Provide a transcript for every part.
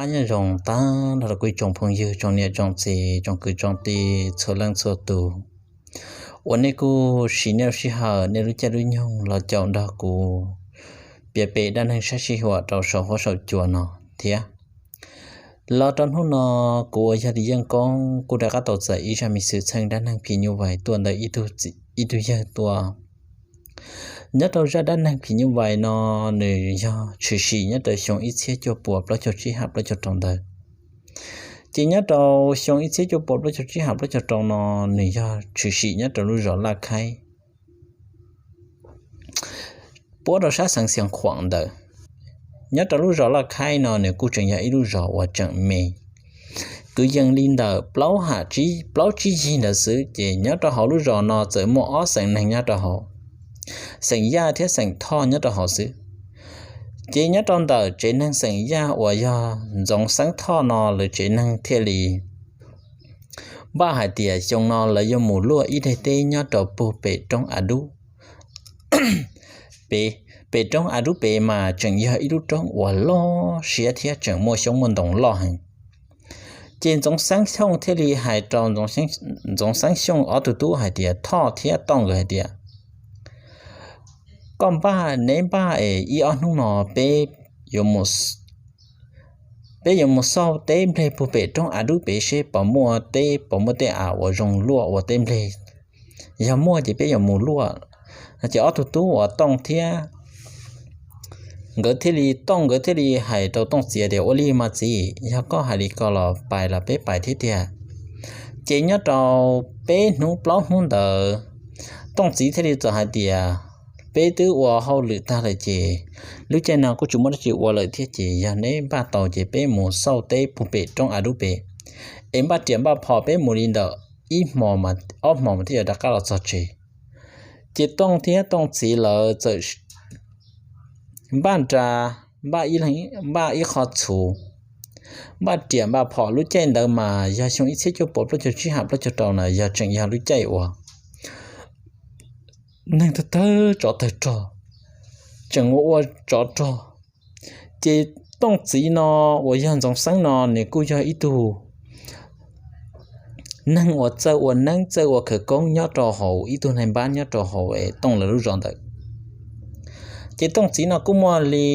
Nyob zoo tag nrho rau kuv ib tsoom phooj ywg, tsoom niam tsoom txiv, tsoom kwv tsoom tij txhua leej txhua tus uas nej kuj siv nej lub sij hawm, nej lub caij lub nyoog los caum nrog kuv piav pem dab neeg sab sij huam rau saum huab saum cua no thiab. Los rau hnub no, kuv uas yog Lis Yeej Koob kuj rov qab tau txais ib zaj me xwm txheej dab neeg phim nyuj vais tuaj ntawm ib tug yawg tuaj. Nyob rau zaj dab neeg phim nyuj vais no, nws yog tshwm sim nyob rau xyoo ib txhiab cuaj puas plaub caug tsib ham plaub caug rau ntawd. Ces nyob rau xyoo ib txhiab cuaj puas plaub caug tsib ham plaub caug rau no, nws yog tshwm sim nyob rau lub zos Laj Khaib, puab rau sab xeev Xiav Khuam ntawd. Nyob rau lub zos Laj Khaib no nws kuj tseem yog ib lub zos uas tseem me, kwv yees li ntawm plaub tsib yig ntawd xwb, ces nyob rau hauv lub zos no txawm muaj ob xeem neeg nyob rau hauv, xeem Yaj thiab xeem Thoj nyob rau hauv xwb. Ces nyob rau ntawm tsev neeg xeem Yaj uas yog Ntxoov Xeeb Thoj no, lawv tsev neeg thiaj li npaj hais tias xyoo no lawv yuav mus luaj ib daim teb nyob rau puag pem roob A Dub. Pem roob A Dub pem mas tseem yog ib lub roob uas loj siab thiab tseem muaj xyoob muaj ntoo loj heev. Ces Ntxoov Xeeb Xyooj thiaj li hais rau Ntxoov Xeeb Xyooj ob tug tub hais tias, Thoj thiab Tooj nkawd hais tias, koj npaj, neb npaj es ib ob hnub no peb yuav peb yuav mus xauj teb nplej puag pem roob A Dub pem seb puas muaj teb, puas muaj tej av uas zoo luaj ua teb nplej. Yog muaj ces peb yuav mus luaj. Ces ob tug tub uas Tooj thiab nkawd thiaj li, Tooj nkawd thiaj li hais rau Tooj txiv tias, ua li mas txiv, yog koj hais li ko los pais los peb pais thiab tiag. Ces nyob rau peb hnub plaub hnub ntawd, Tooj txiv thiaj li txawm hais tias, peb twb ua hauj lwm tag lawm ces lub caij no kuj tsis muaj dab tsi ua lawm thiab, ces yog neb npaj tau ces peb mus xauj teb puag pem roob A Dub pem, es npaj riam npaj phom peb mus li ntawm ib hmo, ob hmo mas thiaj yuav rov qab los txog tsev. Ces Tooj thiab Tooj txiv lawv txawm npaj nra, npaj ib qho txhuv, npaj riam npaj phom. Lub caij ntawd mas yog xyoo ib txhiab cuaj puas plaub caug tsib ham plaub caug rau na, yog tseem yog lub caij uas neeg tawg tawg tsov tawg rog, tseem ua ua tsov rog. Ces Tooj txiv no uas yog Ntxoov Xeeb no nws kuj yog ib tug neeg uas txawj ua neeb txawj ua khawv koob nyob rau hauv, ib tug neeg npab nyob rau hauv Tooj lawv lub zos ntawd. Ces Tooj txiv no kuj muaj li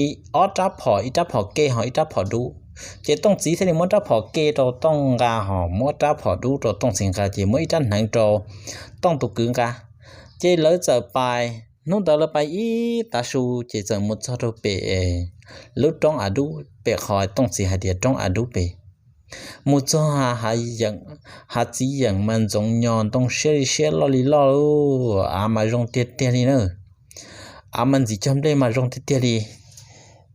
ob rab phom, ib rab phom kej ho ib rab phom dub. Ces Tooj txiv thiaj li muab rab phom kej rau Tooj nqa ho muab rab phom dub rau Tooj txiv nqa, ces muab ib rab hneev rau Tooj tus kwv nqa. Ces lawv txawm pais, hnub ntawd lawv pais ib tav su ces txawm mus txog rau pem lub roob A Dub pem qhov Tooj txiv hais tias roob A Dub pem. Mus txog hav txiv yeem mas ntxoov nyo ntoo siab li siab loj li loj, av mas zoo tiag tiag li na. Av mas ntxim cog nplej mas zoo tiag tiag li.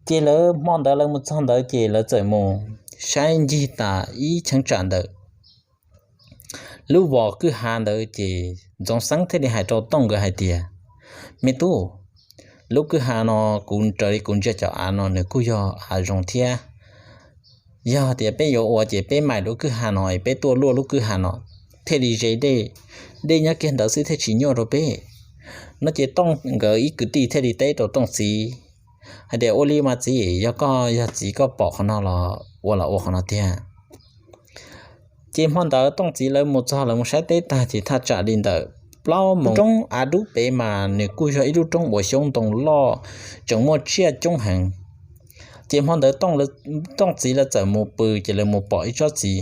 Ces lawv hmo ntawd lawv mus txog ntawd ces lawv txawm mus saib ncig tas ib cheeb tsam ntawd lub vos kwj ha ntawd ces Ntxoov Xeeb thiaj li hais rau Tooj nkawd hais tias, me tub, lub kwj ha no kuv raws li kuv ntsia cov av no nws kuj yog av zoo thiab. Yog tias peb yuav ua ces peb maim lub kwj ha no es peb tuaj luaj lub kwj ha no thiaj li ze dej, dej nyob kiag ntawd xwb thiaj tsis nyuaj rau peb. No ces Tooj nkawd ib kwv tij thiaj li teb rau Tooj txiv hais tias, ua li mas txiv, yog koj yog txiv koj pom qhov no los ua los ua qhov no tiag. Ces hmo ntawd Tooj txiv lawv mus txog lawv mus saib teb tag ces thaj tsam li ntawm plaub moos. Roob A Dub pem mas nws kuj yog ib lub roob uas xyoob ntoo loj, tseem muaj tsiaj coob heev. Ces hmo ntawd Tooj txiv lawv txawm mus pw ces lawv mus pom ib tsob txiv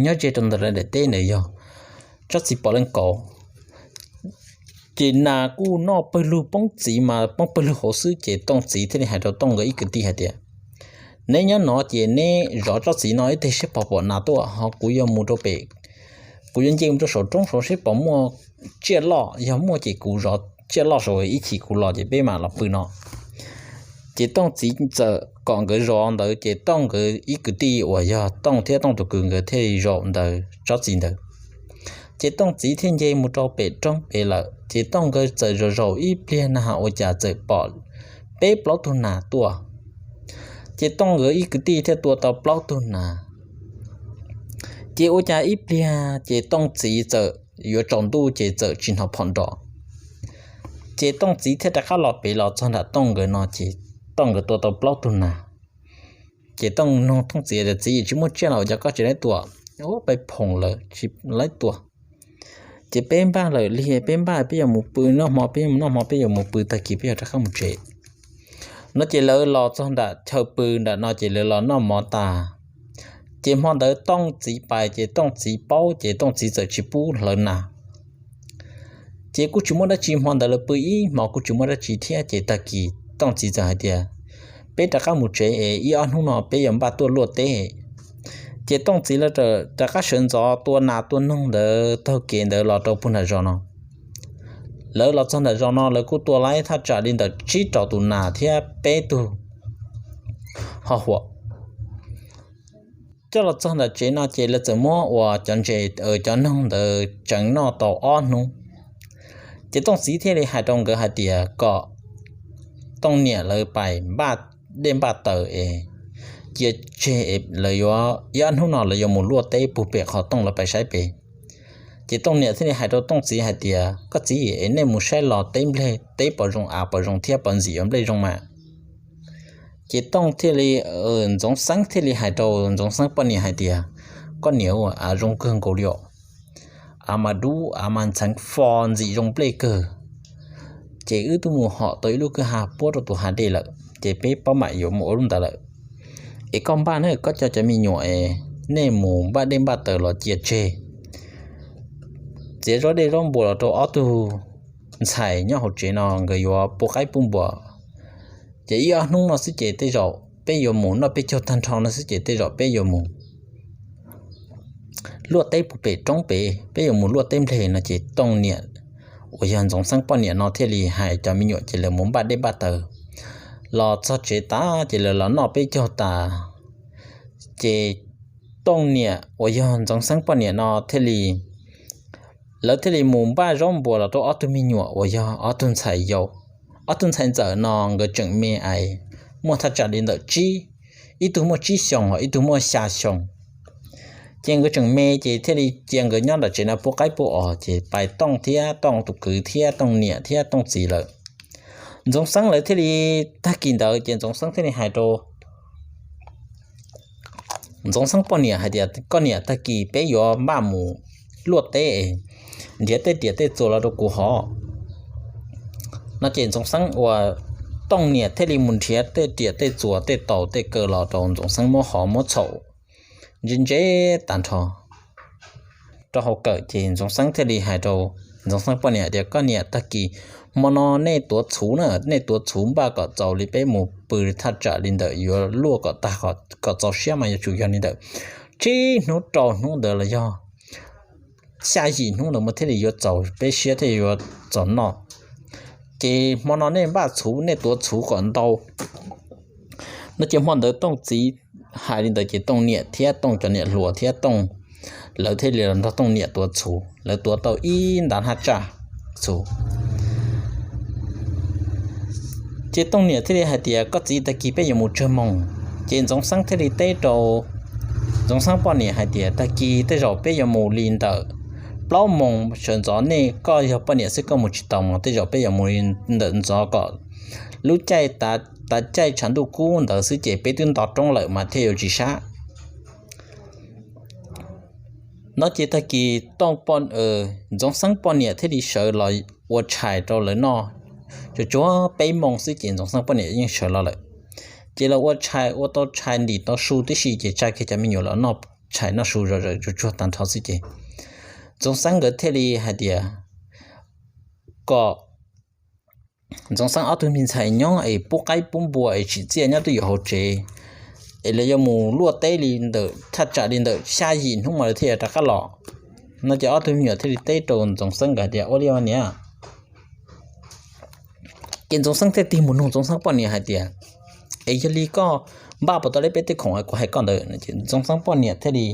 nyob ze rau ntawm lawv daim teb ntawd yog tsob txiv pom leej kauv. Ces nas kuj noj pawg lug poob txiv mas poob pawg lug hauv xwb. Ces Tooj txiv thiaj li hais rau Tooj nkawd ib kwv tij hais tias, neb nyob no ces neb zov tsob txiv no ib teg seb puas pom nas tuaj, ho kuv yuav mus rau pem, kuv yuav nce mus rau saum roob saud seb puas muaj tsiaj loj, yog muaj ces kuv zov tsiaj loj saud ib chim kuv los ces peb mam los pw no. Ces Tooj txiv txawm kom nkawd zov ntawd ces Tooj nkawd ib kwv tij uas yog Tooj thiab Tooj tus kwv nkawd thiaj li zaum ntawd tsob txiv ntawd. Ces Tooj txiv thiaj nce mus rau pem roob pem lawm. Ces Tooj nkawd txawm zaum zaum ib pliag na has ua cas txawm pom peb plaub tug nas tuaj. Ces Tooj nkawd ib kwv tij thiaj tua tau plaub tug nas. Ces ua cas ib pliag ces Tooj txiv txawm yuav tsaus ntuj ces txawm tsis hnov phom nrov. Ces Tooj txiv thiaj rov qab los pem los txog nram Tooj nkawd no ces Tooj nkawd tua tau plaub tug nas. Ces Tooj nug Tooj txiv tias, Txiv, tsis muaj tsiaj los ua cas koj tsis laib tua? Peb phoom lawm tsis laib tua. Ces peb npaj lawm li, peb npaj peb yuav mus pw noj hmo, peb yuav mus noj hmo, peb yuav mus pw, tag kis peb yuav rov qab mus tsev. No ces lawv los txog nram chaw pw nram no ces lawv los noj mov tas. Ces hmo ntawd Tooj txiv pais ces Tooj txiv paub ces Tooj txiv txawm tsis pub hlawv nas. Ces kuj tsis muaj dab tsi, hmo ntawd lawv pw ib hmo kuj tsis muaj dab tsi thiab. Ces tag kis Tooj txiv txawm hais tias, Peb rov qab mus tsev es ib ob hnub no peb yuav npaj tuaj luaj teb. Ces Tooj txiv lawv rov qab sawv ntxov tua nas tua noog ntawd taug kev ntawd los rau puag nram zos no. Lawv los txog nram zos no lawv kuj tua laib thaj tsam li ntawm tsib rau tus nas thiab peb tug ho huam. Coj los txog ntawm tsev no ces lawv txawm muab uas cov ntses cov noog ntawd tseev noj tau ob hnub. Ces Tooj txiv thiaj li hais rau nkawd hais tias kom Tooj niam lawv pais npaj dej npaj taws es cia tseg es lawv yuav ib ob hnub no lawv yuav mus luaj teb puag pem qhov Tooj lawv pais saib pem. Ces Tooj niam thiaj li hais rau Tooj txiv hais tias, Koj txiv, es nej mus saib los teb nplej teb puas zoo, av puas zoo thiab puas ntxim yuav nplej zoo mas? Ces Tooj thiaj li, Ntxoov Xeeb thiaj li hais rau Ntxoov Xeeb poj niam hais tias, Koj niam, av zoo kawg nkaus li os. Av mas dub, av mas ntxheev fo, ntxim zoo nplej kawg. Ces wb twb mus hom tau ib lub kwj ha puab rau tus hav dej lawm ces peb paub mam yuav mus ua lub ntawd lawm. Es koj npaj na, koj coj cov me nyuam es nej mus npaj dej npaj taws los cia tseg, txiav zaub dej zaub npua los rau ob tug ntxhais nyob hauv tsev no nkawd yuav pub qaib pub npua. Ces ib ob hnub no xwb ces tej zaum peb yuav mus, noj peb caug tag nrho no xwb ces tej zaum peb yuav mus luaj teb puag pem roob pem, peb yuav mus luaj teb nplej no. Ces Tooj niam uas yog Ntxoov Xeeb poj niam no thiaj li hais cov me nyuam ces lawv mus npaj dej npaj taws. Los txog tsev tas ces lawv los noj peb caug tas, ces Tooj niam uas yog Ntxoov Xeeb poj niam no thiaj li, lawv thiaj li mus npaj zaub npua los rau ob tug me nyuam uas yog ob tug ntxhais yau. Ob tug ntxhais ntxawm no nkawd tseem me es muaj thaj tsam li ntawm tsib, ib tug muaj tsib xyoos, ib tug muaj xya xyoos. Ces nkawd tseem me ces thiaj li cia nkawd nyob nram tsev no pub qaib pub os, ces pais Tooj thiab Tooj tus kwv thiab Tooj niam thiab Tooj txiv lawm. Ntxoov Xeeb lawv thiaj li, tag kis ntawd ces Ntxoov Xeeb thiaj li hais rau Ntxoov Xeeb poj niam hais tias, Koj niam, tag kis peb yuav npaj mus luaj teb, nrhiav tej riam tej txuas los rau kuv hov. No ces Ntxoov Xeeb uas Tooj niam thiaj li mus nrhiav tej riam tej txuas tej taus tej kaw los rau Ntxoov Xeeb muab hov muab txhaum ntse ntse tag nrho rau hauv kawm. Ces Ntxoov Xeeb thiaj li hais rau Ntxoov Xeeb poj niam tias, Koj niam, tag kis hmo no nej tuav txhuv na, nej tuav txhuv npaj kom txaus li peb mus pw thaj tsam li ntawm yuav luaj kom tag, kom txaus siab mas yuav tsum yog li ntawm tsib hnub rau hnub ntawd los yog xya yim hnub ntawd mas thiaj li yuav txaus peb siab thiaj yuav txaus noj. Ces hmo no nej npaj txhuv, nej tuav txhuv kom ntau. No ces hmo ntawd Tooj txiv hais li ntawd ces Tooj niam thiab Tooj cov niam hluas thiab Tooj, lawv thiaj li los nrog Tooj niam tuav txhuv, lawv tuav tau ib ntav haj tsaj txhuv. Ces Tooj niam thiaj li hais tias, Koj txiv, tag kis peb yuav mus tsawg moos? Ces Ntxoov Xeeb thiaj li teb rau Ntxoov Xeeb poj niam hais tias, Tag kis tej zaum peb yuav mus li ntawm plaub moos sawv ntxov, nej koj yog poj niam xwb koj mus tsis tau mas tej zaum peb yuav mus li ntawm ntxov kom lub caij tav caij tshav ntuj kub ntawd xwb ces peb twb nto roob lawm mas thiaj yuav tsis sab. No ces tag kis Tooj, Ntxoov Xeeb poj niam thiaj li sawv los ua tshais rau lawv noj. Tsuas tsuag peb moos xwb ces Ntxoov Xeeb poj niam yeej sawv los lawm. Ces los ua tshais, ua tau tshais ntim tau su tib si ces tsa kiag cov me nyuam los noj tshais noj su zom zaws tsuag tsuag tag nrho xwb ces Ntxoov Xeeb nkawd thiaj li hais tias kom Ntxoov Xeeb ob tug me ntxhais nyob es pub qaib pub npua es tsim txiaj nyob twj ywm hauv tsev, es lawv yuav mus luaj teb li ntawm thaj tsam li ntawm xya yim hnub mas lawv thiaj yuav rov qab los. No ces ob tug me nyuam thiaj li teb rau Ntxoov Xeeb nkawd hais tias, Ua li os niam. Ces Ntxoov Xeeb thiaj tig mus nug Ntxoov Xeeb poj niam hais tias, Es yog li koj npaj puas tau li peb tej khoom kuv hais koj ntawd? Ces Ntxoov Xeeb poj niam thiaj li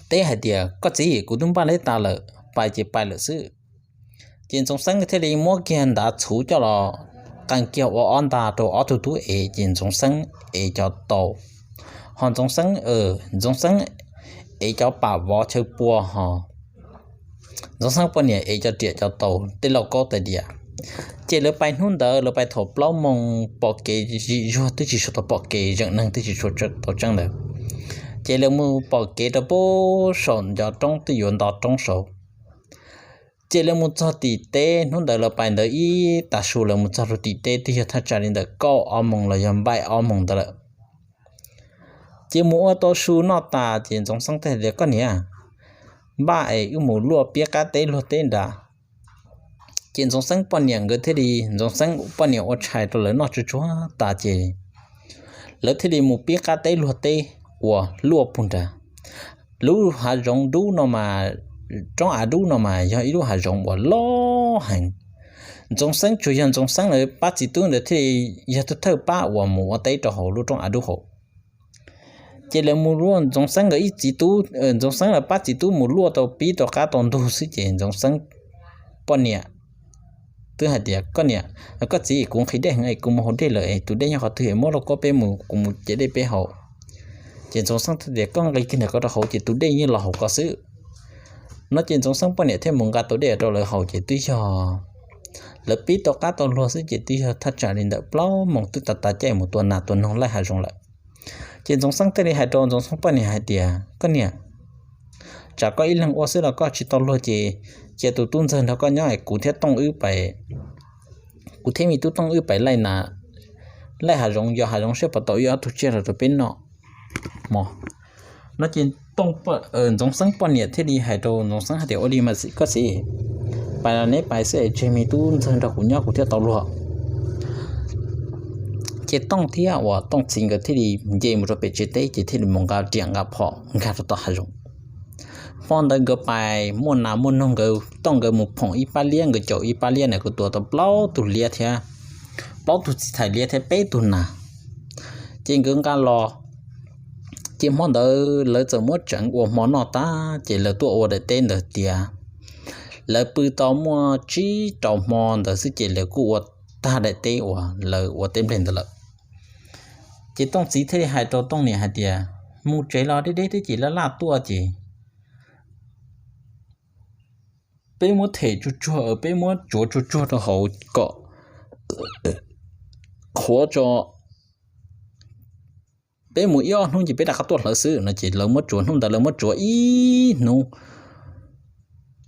teb hais tias, Koj txiv, kuv twb npaj li tas lawm, pais ces pais lawm xwb. Ces Ntxoov Xeeb thiaj li muab kiag ntav txhuv coj los qee kiag ua ob nta rau ob tug tub ev, ces Ntxoov Xeeb ev cov taus, ho Ntxoov Xeeb, Ntxoov Xeeb ev cov pam vov chaw pua, ho Ntxoov Xeeb poj niam ev cov riam cov taus tej lauj kaub tais diav. Ces lawv pais hnub ntawd lawv pais thaum plaub moos pom kev zim zuag twb tsis tshua tau pom kev zeem neeg twb tsis tshua tau tseeb ntawd. Ces lawv mus pom kev rau pem saum ncov roob twb yuav nto roob saud. Ces lawv mus txog tim teb, hnub ntawd lawv pais ntawd ib tag su lawv mus txog rau tim teb twb yog thaj tsam li ntawm kaum ob moos los yog npaum ob moos ntawd lawm. Ces mus ua tau su noj tas ces Ntxoov Xeeb thiaj tias, Koj niam, npaj es wb mus luaj pib qab teb luag teb nrad. Ces Ntxoov Xeeb poj niam nkawd thiaj li, Ntxoov Xeeb poj niam ua tshais rau lawv noj tsuag tsuag tas ces lawv thiaj li mus pib qab teb luag teb uas luaj puag nrad. Lub hav zoov dub no mas, roob av dub no mas yog ib lub hav zoov uas loj heev. Ntxoov Xeeb tsuas yog Ntxoov Xeeb lawv pab txiv tub ntawd thiaj li yog tus thawj pab uas mus ua teb rau hauv lub roob av dub hauv. Ces lawv mus luaj, Ntxoov Xeeb nkawd ib txiv tub, Ntxoov Xeeb lawv pab txiv tub mus luaj tau pib tau qab tau ntug xwb ces Ntxoov Xeeb poj niam twb hais tias, Koj niam, koj txiv, kuv nqhis dej heev es kuv mus haus dej lawm es tus dej nyob qhov twg es muab lauj kaub peb mus, kuv mus ce dej peb haus. Ces Ntxoov Xeeb thiaj tias, Koj nqis kiag ntawm ko rau hauv ces tus dej yeej los hauv ko xwb. No ces Ntxoov Xeeb poj niam thiaj mus nqa tau dej rau lawv haus ces twb yog lawv pib tau qab tau luag xwb ces twb yog thaj tsam li ntawm plaub moos twb tas tas caij mus tua nas tua noog laij hav zoov lawm. Ces Ntxoov Xeeb thiaj li hais rau Ntxoov Xeeb poj niam hais tias, Koj niam, tsam koj ib leeg ua xwb los koj tsis tau luag ces cia tus tub ntxawg nrog koj nyob es kuv thiab Tooj wb pais, kuv thiab me tub Tooj wb pais laij nas, laij hav zoov, yos hav zoov saib puas tau ib ob tug tsiaj los rau peb noj hmo. No ces Ntxoov Xeeb poj niam thiaj li hais rau Ntxoov Xeeb hais tias, Ua li mas koj txiv, pais los neb pais xwb es tseg me tub ntxawg nrog kuv nyob kuv thiaj tau luag. Ces Tooj thiab uas Tooj txiv nkawd thiaj li nce mus rau pem tsev teb ces thiaj li mus nqa riam nqa phom nkag rau tom hav zoov. Hmo ntawd nkawd pais muaj nas muaj noog, nkawd Tooj nkawd mus phoom ib pab liab, nkawd caum ib pab liab na, nkawd tua tau plaub tug liab thiab, plaub tug txiv thais liab thiab peb tug nas. Ces nkawd nqa los, ces hmo ntawd lawv txawm muab tseev ua hmo noj tag ces lawv tuaj ua daim teb ntawd tiav. Lawv pw tau muaj tsib rau hmo ntawd xwb ces lawv kuj ua tag daim teb uas lawv ua teb nplej ntawd lawm. Ces Tooj txiv thiaj li hais rau Tooj niam hais tias, Mus tsev los deb deb thiab ces laj laj tuaj ces peb muab them tsuag tsuag, peb muab tsuav tsuag tsuag rau hauv kom qhuav tso, peb mus ib ob hnub ces peb rov qab tuaj hlawv xwb. No ces lawv muab tsuav, hnub ntawd lawv muab tsuav ib hnub,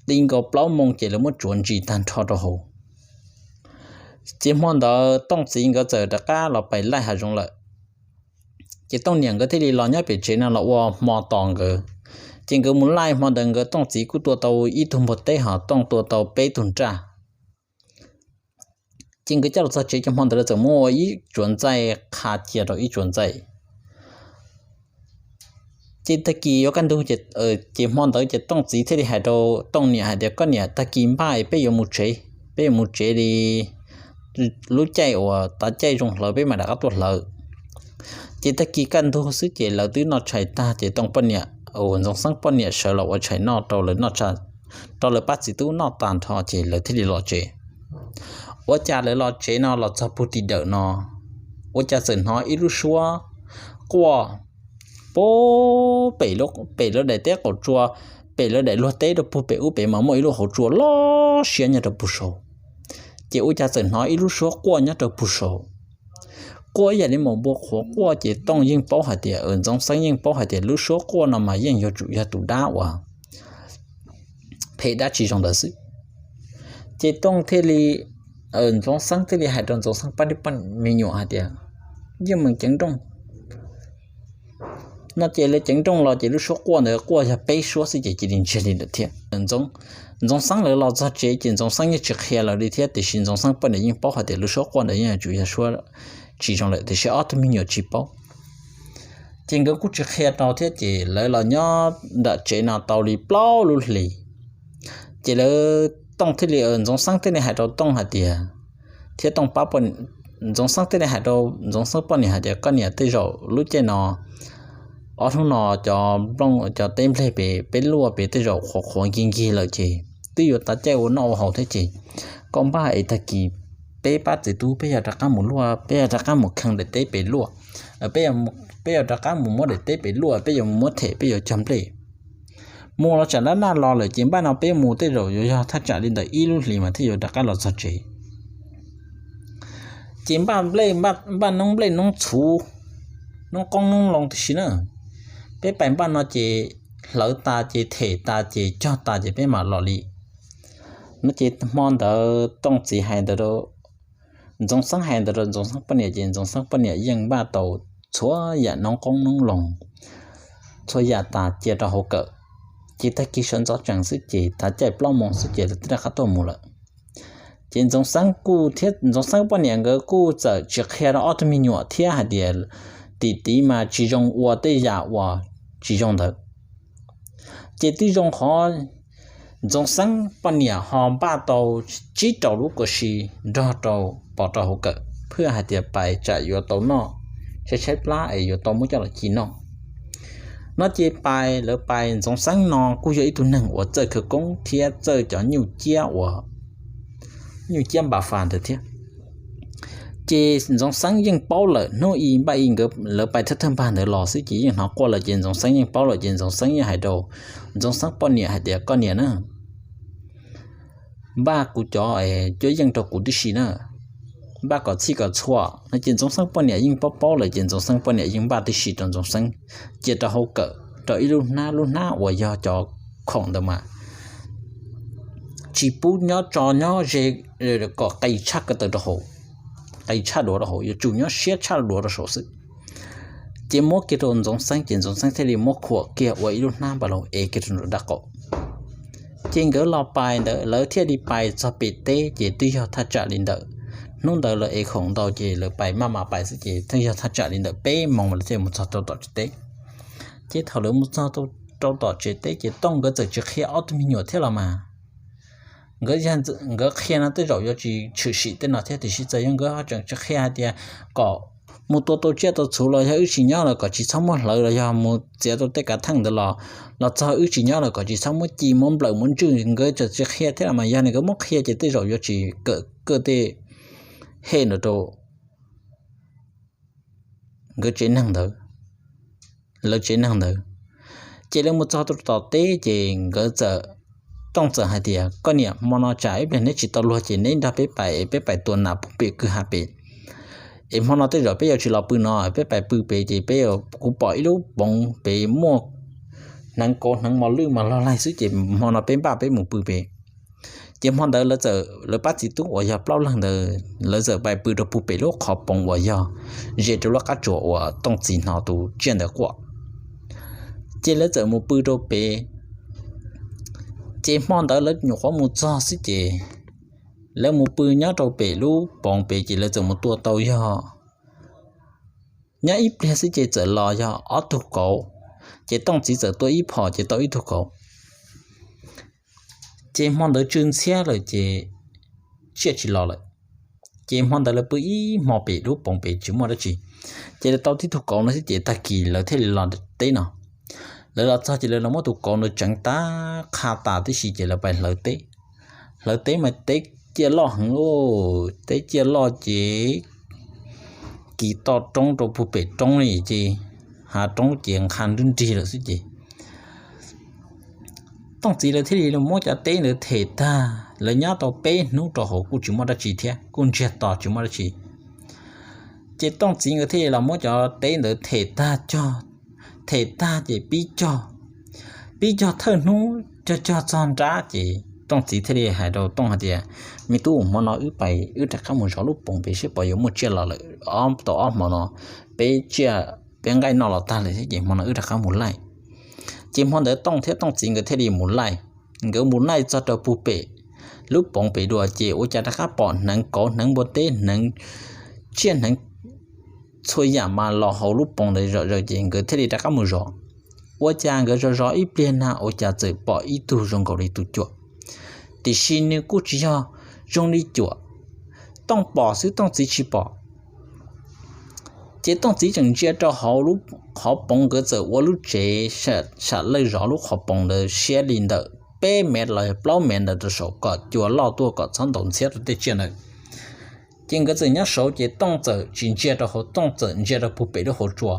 ti nkaus plaub moos ces lawv muab tsuav ntsis tag nrho rau hauv. Ces hmo ntawd Tooj txiv nkawd txawm rov qab los pais laij hav zoov lawm. Ces Tooj niam nkawd thiaj li los nyob pem tsev no los ua hmo tos nkawd. Ces nkawd mus laij hmo ntawd nkawd Tooj txiv kuj tua tau ib tug npua teb ho Tooj tua tau peb tug nraj. Ces nkawd coj los txog tsev ces hmo ntawd lawv txawm muab ua ib tsuav ntxaij qha cia rau ib tsuav ntxaij. Ces tag kis yuav kaj ntug ces, ces hmo ntawd ces Tooj txiv thiaj li hais rau Tooj niam hais tias, Koj niam, tag kis npaj es peb yuav mus tsev, peb yuav mus tsev li, lub caij uas tav caij zoo hlawv peb mam rov qab tuaj hlawv. Ces tag kis kaj ntug xwb ces lawv twb noj tshais tag ces Tooj poj niam, Ntxoov Xeeb poj niam sawv los ua tshais noj rau lawv, rau lawv pab txiv tub noj tag nrho ces lawv thiaj li los tsev. Ua cas lawv los tsev no los txog puag tim dawm no, ua cas txawm hnov ib lub suab quaj pem, pem lawv daim teb qaum tsua, pem lawv daim luag teb rau puag pem ub pem mas muaj ib lub hauv tsua loj siab nyob rau puag saud. Ces ua cas txawm hnov ib lub suab quaj nyob rau puag saud, quaj ib yam li npua qhuav quaj ces Tooj yeej paub hais tias, Ntxoov Xeeb yeej paub hais tias lub suab quaj no mas yeej yuav tsum yog tus dab uas phem dab tsi zoo ntawd xwb. Ces Tooj thiaj li, Ntxoov Xeeb thiaj li hais rau Ntxoov Xeeb pab me nyuam hais tias, Yeej meem ceev nrooj. No ces lawv ceev nrooj los ces lub suab quaj ntawd quaj yog peb suab xwb ces cia li ntsiag li lawm thiab. Ntxoov Xeeb lawv los txog tsev ces Ntxoov Xeeb yeej tsis qhia lawv li thiab, tiam sis Ntxoov Xeeb poj niam yeej paub hais tias lub suab quaj ntawd yeej yuav tsum yog suab tsis zoo lawm, tiam sis ob tug me nyuam tsis paub. Ces nkawd kuj tsis qhia rau thiab ces lawv los nyob nram tsev no tau li plaub lub hlis. Ces lawv, Tooj thiaj li, Ntxoov Xeeb thiaj li hais rau Tooj hais tias, thiab Tooj pab, Ntxoov Xeeb thiaj li hais rau Ntxoov Xeeb poj niam hais tias, Koj niam, tej zaum lub caij no, ob hnub no cov nplooj cov teb nplej pem peb luaj pem tej zaum qhuav qhuav nkig nkig lawm ces twb yuav tav caij ua noj ua haus thiab ces koj npaj es tag kis peb pab txiv tub peb yog rov qab mus luaj, peb yog rov qab mus kheej daim teb pem luaj, peb yog rov qab mus muab daim teb pem luaj, peb yuav mus muab them, peb yuav cog nplej. Mus los tsam laj laj los lawm ces npaj no peb mus tej zaum yuav yog thaj tsam li ntawm ib lub hlis mas thiaj yuav rov qab los txog tsev. Ces npaj npaj noob nplej noob txhuv, noob qoob noob loo tib si na. Peb pais npaj no ces hlawv tas ces them tas ces cog tas ces peb mam los li. No ces hmo ntawd Tooj txiv hais ntawd rau Ntxoov Xeeb, hais ntawd rau Ntxoov Xeeb poj niam ces Ntxoov Xeeb poj niam yeej npaj tau txhua yam noob qoob noob loo, txhua yam tas cia rau hauv kawm. Ces tag kis sawv ntxov tsees xwb ces tav caij plaub moos xwb ces lawv twb rov qab tuaj mus lawm. Ces Ntxoov Xeeb kuj thiab Ntxoov Xeeb poj niam nkawd kuj txawm tsis qhia rau ob tug me nyuam thiab hais tias tim tid mas tsis zoo ua tej yam uas tsis zoo ntawd. Ces twb zoo qhov Ntxoov Xeeb poj niam ho npaj tau tsib rau lub kua si nrog rau pov rau hauv kawm, phwj hais tias pais tsam yuav tau noj, tshaib tshaib plab es yuav tau muab coj los ci noj. No ces pais, lawv pais, Ntxoov Xeeb no kuj yog ib tug neeg uas txawj khawv koob thiab txawj cov nyuj ciab uas nyuj ciab npa fas ntawd thiab. Ces Ntxoov Xeeb yeej paub lawm, hnub i npaj i nkawd lawv pais thawj thawj npag ntawd los xwb ces yeej hnov quaj lawm ces Ntxoov Xeeb yeej paub lawm ces Ntxoov Xeeb yeej hais rau Ntxoov Xeeb poj niam hais tias, Koj niam na, npaj kuv cov cuab yeej rau kuv tib si na, npaj kom txhij kom txhua no ces Ntxoov Xeeb poj niam yeej paub paub lawm ces Ntxoov Xeeb poj niam yeej npaj tib si rau Ntxoov Xeeb, cia rau hauv kawm rau ib lub hnab, lub hnab uas yog cov khoom ntawd mas tsis pub nyob tso nyob ze kom qis tshaj ko taw rau hauv, qis tshaj duav rau hauv, yuav tsum nyob siab tshaj duav rau saum xwb. Ces muab kiag rau Ntxoov Xeeb ces Ntxoov Xeeb thiaj li muab khuam kiag ua ib lub hnab npam laug ev kiag rau nram dab qaum. Ces nkawd los pais ntawd lawv thiaj li pais txog pem teb ces twb yog thaj tsam li ntawm, hnub ntawd lawv ev khoom ntau ces lawv pais maj mam pais xwb ces twb yog thaj tsam li ntawm peb moos lawv thiaj mus txog rau tom tsev teb. Ces thaum lawv mus txog rau tom tsev teb ces Tooj nkawd txawm tsis qhia ob tug me nyuam thiab los mas, nkawd, nkawd qhia no tej zaum yuav tsis tshwm sim tej no thiab tiam sis txawm yog nkawd ho tseem tsis qhia hais tias kom mus tua tau tsiaj tau txhuv los yog wb tsis nyob lawm kom tsis txhob muab hlawv los yog mus txiav tau tej kav theej ntawd los, los txog wb tsis nyob lawm kom tsis txhob muab ci muab nplawm muab ntswj, nkawd txawm tsis qhia thiab los mas yog nkawd muab qhia ces tej zaum yuav tsis kawm kawj tej hem ntawd rau nkawd tsev neeg ntawd, lawv tsev neeg ntawd. Ces lawv mus txog rau tom teb ces nkawd txawm, Tooj txawm hais tias, Koj niam, hmo no tsam ib pliag neb tsis tau luag ces neb nrog peb pais es peb pais tua nas puag pem kwj ha pem, es hmo no tej zaum peb yuav tsis los pw no, peb pais pw pem ces peb, kuv pom ib lub poov pem muaj hneev kauv hneev mos lwj mas log laig xwb ces hmo no peb npaj peb mus pw pem. Ces hmo ntawd lawv txawm, lawv pab txiv tub uas yog plaub leeg ntawd lawv txawm pais pw rau puag pem lub qhov poov uas yog ze rau lub qab tsuas uas Tooj txiv hnov tus tsiaj ntawd quaj. Ces lawv txawm mus pw rau pem. Ces hmo ntawd lawv nyuam qhuav mus txog xwb ces lawv mus pw nyob rau pem lub poov pem ces lawv txawm mus tua tau yog, nyob ib pliag xwb ces txawm los yog ob tug kauv. Ces Tooj txiv txawm tua ib phom ces tau ib tug kauv. Ces hmo ntawd tsw ntxhiab lawm ces tsiaj tsis los lawm. Ces hmo ntawd lawv pw ib hmo pem lub poov pem tsis muaj dab tsi. Ces lawv tau tib tug kauv no xwb ces tag kis lawv thiaj li los teb no. Lawv los txog ces lawv los muab tus kauv ntawd tseev tab qha tas tib si ces lawv pais hlawv teb. Hlawv teb mas teb ciaj loj heev lauj, teb ciaj loj ces kis toj roob rau puag pem roob li ces hav roob ces nqha nrub nrig lawm xwb ces Tooj txiv lawv thiaj li muab cov teb ntawd them tag, lawv nyob tau peb hnub rau hauv kuj tsis muaj dab tsi thiab, kuj ntsiag to tsis muaj dab tsi. Ces Tooj txiv nkawd thiaj li los muab cov teb ntawd them tag cog, them tag ces pib cog, pib cog thawj hnub cog cog txog nrab ces Tooj txiv thiaj li hais rau Tooj hais tias, Me tub, hmo no wb pais wb rov qab mus zov lub poov pem seb puas yuav muaj tsiaj los lawm, tau ob hmo no peb tsiaj peb nqaij noj los tag lawm thiab ces hmo no wb rov qab mus laij. Ces hmo ntawd Tooj thiab Tooj txiv nkawd thiaj li mus laij. Nkawd mus laij txog rau puag pem lub poov pem dua ces ua cas rov qab pom hneev kauv hneev npua teb hneev tsiaj hneev txhua yam mas los hauv lub poov ntawd zom zaws ces nkawd thiaj li rov qab mus zov. Ua cas nkawd zov zov ib pliag na ua cas txawm pom ib tug zoo nkaus li tus cuam, tiam sis nws kuj tsis yog zoo li cuam, Tooj pom xwb Tooj txiv tsis pom. Ces Tooj txiv tseem ntsia rau hauv lub qhov poov, nkawd txawm ua lub tsev sam lawj zov lub qhov poov ntawd siab li ntawm peb mev los plaub mev ntawd rau saum kom cua loj tuaj kom txhob ntaus ntxhiab rau tej tsiaj ntawd. Ces nkawd txawm nyob saud ces Tooj txawm tsis ntsia rau hauv, Tooj txawm ntsia rau puag pem lub hauv tsua.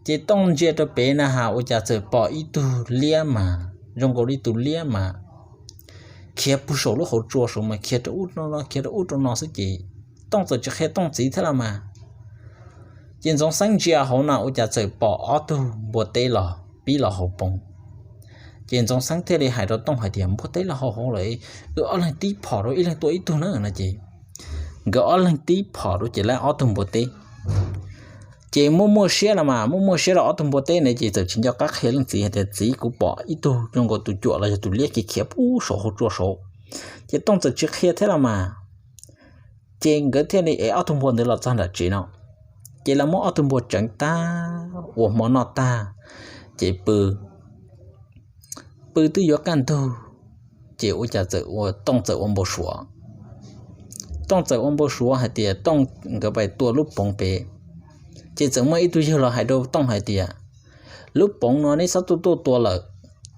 Ces Tooj ntsia rau pem na has ua cas txawm pom ib tug liab mas zoo nkaus li tus liab mas khiav puag saum lub hauv tsua saud mas khiav rau ub rau no khiav rau ub rau no xwb ces Tooj txawm tsis qhia Tooj txiv thiab los mas. Ces Ntxoov Xeeb ntsia hauv na ua cas txawm pom ob tug npua teb los pib los hauv poov. Ces Ntxoov Xeeb thiaj li hais rau Tooj hais tias, npua teb los hauv hauv lawm, wb ob leeg tib phom rau ib leeg tua ib tug na no ces nkawd ob leeg tib phom rau ces lawv ob tug npua teb. Ces muaj muaj siab los mas, muaj muaj siab rau ob tug npua teb na ces txawm tsis nco qab qhia leej txiv hais tias, txiv, kuv pom ib tug zoo nkaus tus cuam los yog tus liab khiav khiav puag saum hauv tsua saud. Ces Tooj txawm tsis qhia thiab los mas. Ces nkawd thiaj li ev ob tug npua ntawd los txog nram tsev no. Ces lawv muab ob tug npua tseev tag ua hmo noj tag, ces pw pw twb yuav kaj ntug, ces ua cas txawm ua Tooj txawm ua npau suav. Tooj txawm ua npau suav hais tias Tooj nkawd pais tua lub poov pem, ces txawm muaj ib tug yawg los hais rau Tooj hais tias, lub poov no neb txhob tuaj tuaj tua lawm,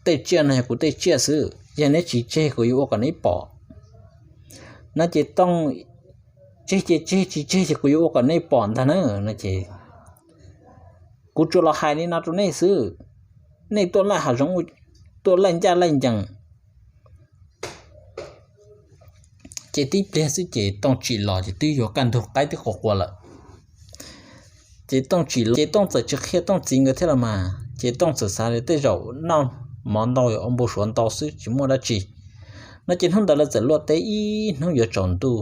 tej tsiaj no yog kuv tej tsiaj xwb, yog neb tsis tseg kuv yuav ua kom neb pom. No ces Tooj tseg ces tseg, tsis tseg ces kuv yuav ua kom nej pom ntag na no ces kuv tsuas los hais li no rau nej xwb, nej tuaj laij hav zoov, tuaj laij ncaj laij ncees. Ces tib pliag xwb ces Tooj tsim los ces twb yuav kaj ntug qaib twb qua qua lawm. Ces Tooj tsis, ces Tooj txawm tsis qhia Tooj txiv nkawd thiab los mas, ces Tooj txawm xav tias tej zaum noj mov ntau ua npau suav ntau xwb tsis muaj dab tsi. No ces hnub ntawd lawv txawm luaj teb ib hnub yuav tsaus ntuj.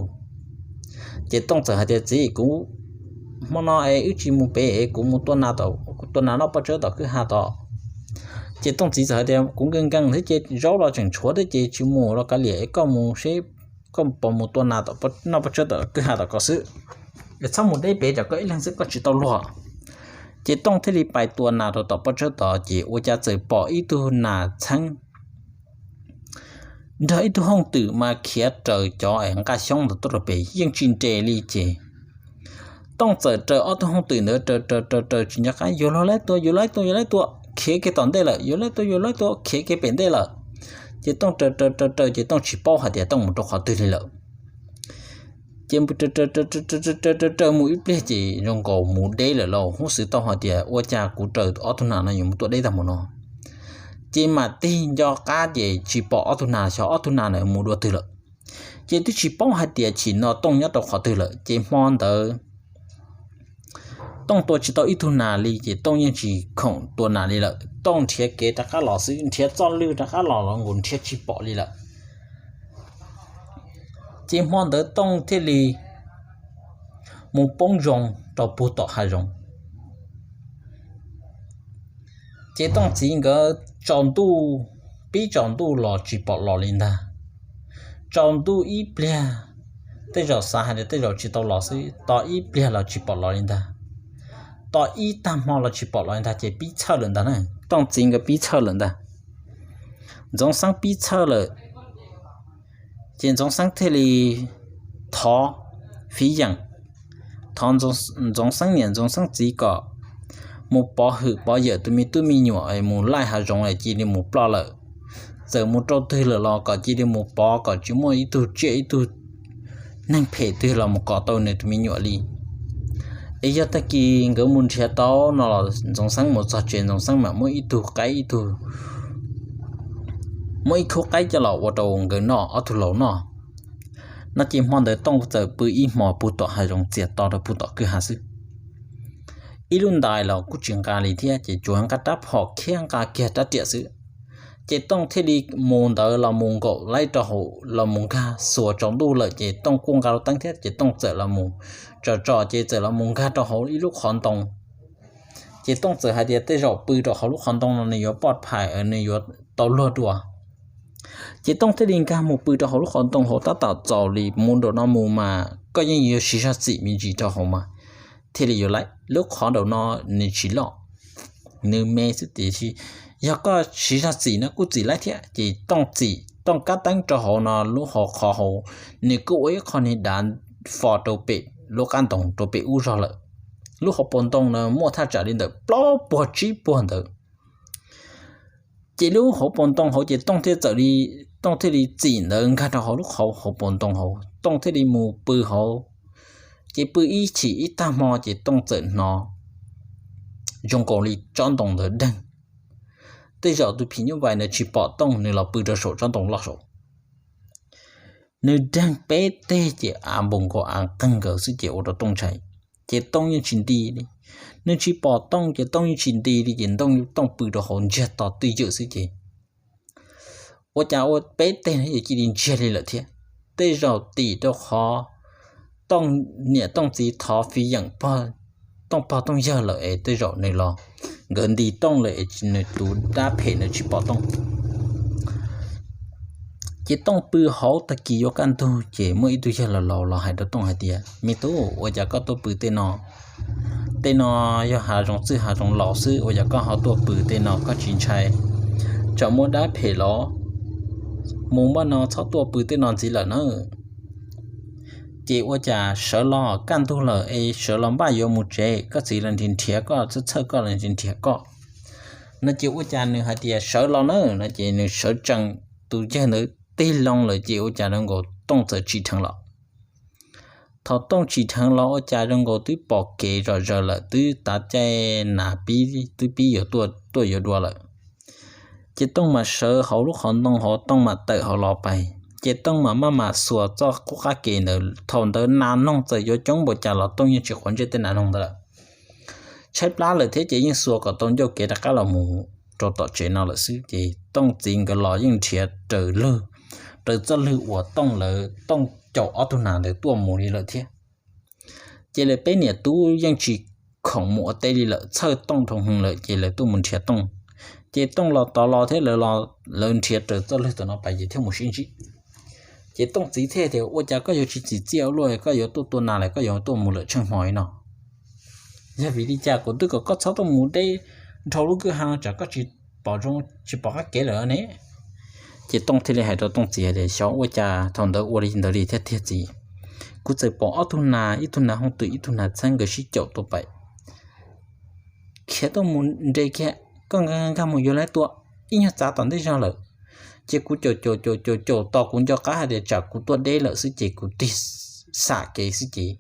Ces Tooj txawm hais tias, txiv, kuv hmo no es wb tsis mus pem es kuv mus tua nas, tua nas noj paj tsawb tom kwj ha tod. Ces Tooj txiv txawm hais tias, kuv nkees nkees thiab ces zaub los tseem tshuav thiab ces tsis mus los kav liam es koj mus seb koj puas mus tua nas noj paj tsawb tom kwj ha tom ko xwb, es txhob mus deb pem tsam koj ib leeg xwb koj tsis tau luag. Ces Tooj thiaj li pais tua nas rau tom paj tsawb tod ces ua cas txawm pom ib tug nas txheeb nrog ib tug hooj twm mas khiav raws cov nqaj xyoob ntawd tuaj rau pem yeej tsis nres li ces Tooj txawm raws ob tug hooj twm ntawd raws raws raws raws tsis nco qab, yuav luag laib tua, yuav laib tua, yuav laib tua, khiav kiag tom ntej lawm, yuav laib tua, yuav laib tua, khiav kiag pem ntej lawm. Ces Tooj raws raws raws raws ces Tooj tsis paub hais tias Tooj mus rau qhov twg li lawm. Ces raws raws raws raws mus ib pliag ces zoo nkaus mus deb lawm lauj, huj xwm tau hais tias ua cas kuv raws ob tug nas no yuav mus tua deb tag mus no. Ces mam tig nco qab ces tsis pom ob tug nas, xyov ob tug nas na mus dua twg lawm. Ces twb tsis paub hais tias chim no Tooj nyob rau qhov twg lawm. Ces hmo ntawd Tooj tua tsis tau ib tug nas li ces Tooj yeej tsis khoom tua nas li lawm. Tooj nrhiav kev rov qab los xwb, nrhiav txoj lwg rov qab los los nkaus nrhiav tsis pom li lawm. Ces hmo ntawd Tooj thiaj li mus poob zoo rau puag tom hav zoov. Ces Tooj txiv nkawd tsaus ntuj, pib tsaus ntuj los tsis pom los li ntag. Tsaus ntuj ib pliag, tej zaum xav hais tias tej zaum tsis tau los xwb, tos ib pliag los tsis pom los li ntag. Tos ib tag hmo los tsis pom los li ntag ces pib txhawj lawm ntag na, Tooj txiv nkawd pib txhawj lawm ntag. Ntxoov Xeeb pib txhawj lawm. Ces Ntxoov Xeeb thiaj li thov fiv yeem, thov Ntxoov Xeeb niam Ntxoov Xeeb txiv kom mus pov hwm pov yawm tus me tub me nyuam es mus laij hav zoov es cia li mus ploj lawm. Txawm mus rau twg lawm los kom cia li mus pov kom tsis muaj ib tug tsiaj ib tug neeg phem twg los mus kov tau nws tus me nyuam li. Es yog tag kis nkawd mus nrhiav tau no los Ntxoov Xeeb mus txog tsev Ntxoov Xeeb mam muab ib tug qaib ib tug, muab ib khub qaib coj los ua rau nkawd noj ob tug laus noj. No ces hmo ntawd Tooj txawm pw ib hmos puag tom hav zoov txias to rau puag tom kwj ha xwb. Ib lub ntais los kuj tsis nqa li thiab ces tsuas nqa rab phom khiab nqa kiag rab riam xwb. Ces Tooj thiaj li mus ntawd los mus nkaum laib rau hauv los mus nkag xuas tsaus ntuj lawm ces Tooj kuj nqa lub teeb thiab ces Tooj txawm los mus tsom tsom ces txawm los mus nkag rau hauv ib lub qhov ntoo. Ces Tooj txawm hais tias tej zaum pw rau hauv lub qhov ntoo no nws yuav poj phais, nws yuav tau luag dua. Ces Tooj thiaj li nkag mus pw rau hauv lub qhov ntoo hauv tab tom txaus li mus nraum no mus mas koj yeej yuav siv zog txim me ntsis rau hauv mas thiaj li yuav laib. Lub qhov nraum no nws tsis loj, nws me xwb tiam sis yog koj siv zog txim no kuj txim laib thiab. Ces Tooj txim, Tooj kab teeb rau hauv no lub hauv qhov hauv, nws kuj ua ib qho niag dav fo rau pem lub qab ntoo rau pem ub zog lawm. Lub hauv paus ntoo no muaj thaj tsam li ntawm plaub puag tsib puag ntawd. Ces lub hauv paus ntoo hauv ces Tooj thiaj txawm li, Tooj thiaj li txim ntawd nkag rau hauv lub qhov hauv paus ntoo hauv, Tooj thiaj li mus pw hauv. Ces pw ib chim ib tag hmo ces Tooj txawm hnov zoo nkaus li tsob ntoo ntawd deeg. Tej zaum tus phim nyuj vais ntawd tsis pom Tooj nws los pw rau saum tsob ntoo loj saud. Nws daig peb teg ces av npaum nkaus av qeeg nkaus xwb ces ua rau Tooj ntshai. Ces Tooj yeej tsis nti li, nws tsis pom Tooj ces Tooj yeej tsis nti li ces Tooj pw rau hauv ntsiag to twj ywm xwb ces ua cas ua peb teg no yuav cia li ntsiag li lawm thiab. Tej zaum tim rau qhov Tooj niam Tooj txiv thov fiv yeem Tooj pog Tooj yawg lawm es tej zaum nws los, nkawd nti Tooj lawm es nws tus dab phem nws tsis pom Tooj. Ces Tooj pw hauv tag kis yuav kaj ntug ces muaj ib tug yawg laus laus los hais rau Tooj hais tias, Me tub, ua cas koj tuaj pw tej no? Tej no yog hav zoov txwj hav zoov laus xwb, ua cas koj ho tuaj pw tej no koj tsis ntshai? Tsam muaj dab phem los mus npaj no txhob tuaj pw tej no ntxiv lawm na. Ces ua cas sawv los kaj ntug lawm es sawv los npaj yuav mus tsev, koj txiv los nrhiav nrhiav koj, txhawj txhawj koj los nrhiav nrhiav koj no ces ua cas nws hais tias sawv los na no ces nws sawv tsees, tus yawg ntawd tig loo lawm ces ua cas zoo nkaus Tooj txawm tsim dheev los. Thaum Tooj tsim dheev los ua cas zoo nkaus twb pom kev zom zaws lawm, twb tav caij nas pib, twb pib yuav tuaj yuav dua lawm. Ces Tooj mam sawv hauv lub qhov ntoo hauv, Tooj mam tawm hauv los pais, ces Tooj mam maj mam xuas txoj qub qab ke ntawd. Thaum ntawd nas noog txawm yuav coob npaum cas los Tooj yeej tsis quav ntsej tej nas noog ntawd lawm. Tshaib plab lawm thiab ces yeej xuas kom tau ncauj kev rov qab los mus rau tom tsev no lawm xwb. Ces Tooj txiv nkawd los yeej nrhiav raws lwg, raws txoj lwg uas Tooj lawv, Tooj caum ob tug nas ntawd tuaj mus li lawm thiab. Ces lawv peb niam tub yeej tsis khoom mus ua teb li lawm, txhawj Tooj dhau heev lawm ces lawv tuaj mus nrhiav Tooj. Ces Tooj los tod los thiab, lawv nrhiav raws txoj lwg tom no pais ces thiaj mus sib ntsib. Ces Tooj txiv thiaj tias, Ua cas koj yuav tsis txim txiaj ua luaj, koj yuav tuaj tua nas lawm koj yuav tuaj mus lawm tsheej hmo li no? Yog vim li cas kuv twb kom koj txhob tuaj mus deb dhau lub kwj ha no tsam koj tsis pom zoo tsis pom qab kev lawm ne? Ces Tooj thiaj li hais rau Tooj txiv hais tias, Xyov ua cas thaum ntawd ua li ntawd li thiab tiag txiv. Kuv txawm pom ob tug nas, ib tug nas hooj twm ib tug nas txheeb nkawd sib caum tuaj pais khiav tuaj mus nres kiag, koj nkag mus yuav lawv tua ib nyuag txav tom ntej zog lawm. Ces kuv caum caum caum caum caum tos kuv nco qab hais tias tsam kuv tuaj deb lawm xwb ces kuv tig xam kev xwb ces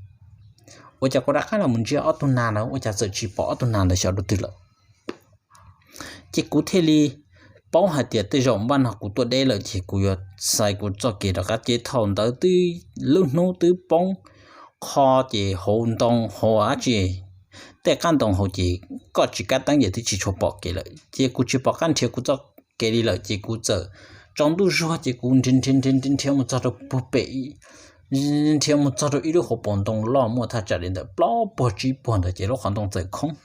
ua cas kuv rov qab los mus ntsia ob tug nas na ua cas txawm tsis pom ob tug nas ntawd xyov dua twg lawm. Ces kuv thiaj li paub hais tias tej zaum npaj no kuv tuaj deb lawm ces kuv yuav xaiv kuv txoj kev rov qab. Ces thaum ntawd twb lub hnub twb poob qho ces hauv ntoo hauv dab tsi, tej qab ntoo hauv ces koj tsis kab teeb ces twb tsis tshua pom kev lawm ces kuv tsis pom qab nrhiav kuv txoj kev li lawm ces kuv txawm tsaus ntuj zuag ces kuv nrhiav nrhiav nrhiav nrhiav mus txog rau puag pem, nrhiav mus txog rau ib lub hauv paus ntoo loj muaj thaj tsam li ntawm plaub puag tsib puag ntawd ces lub qhov ntoo txawm khoob.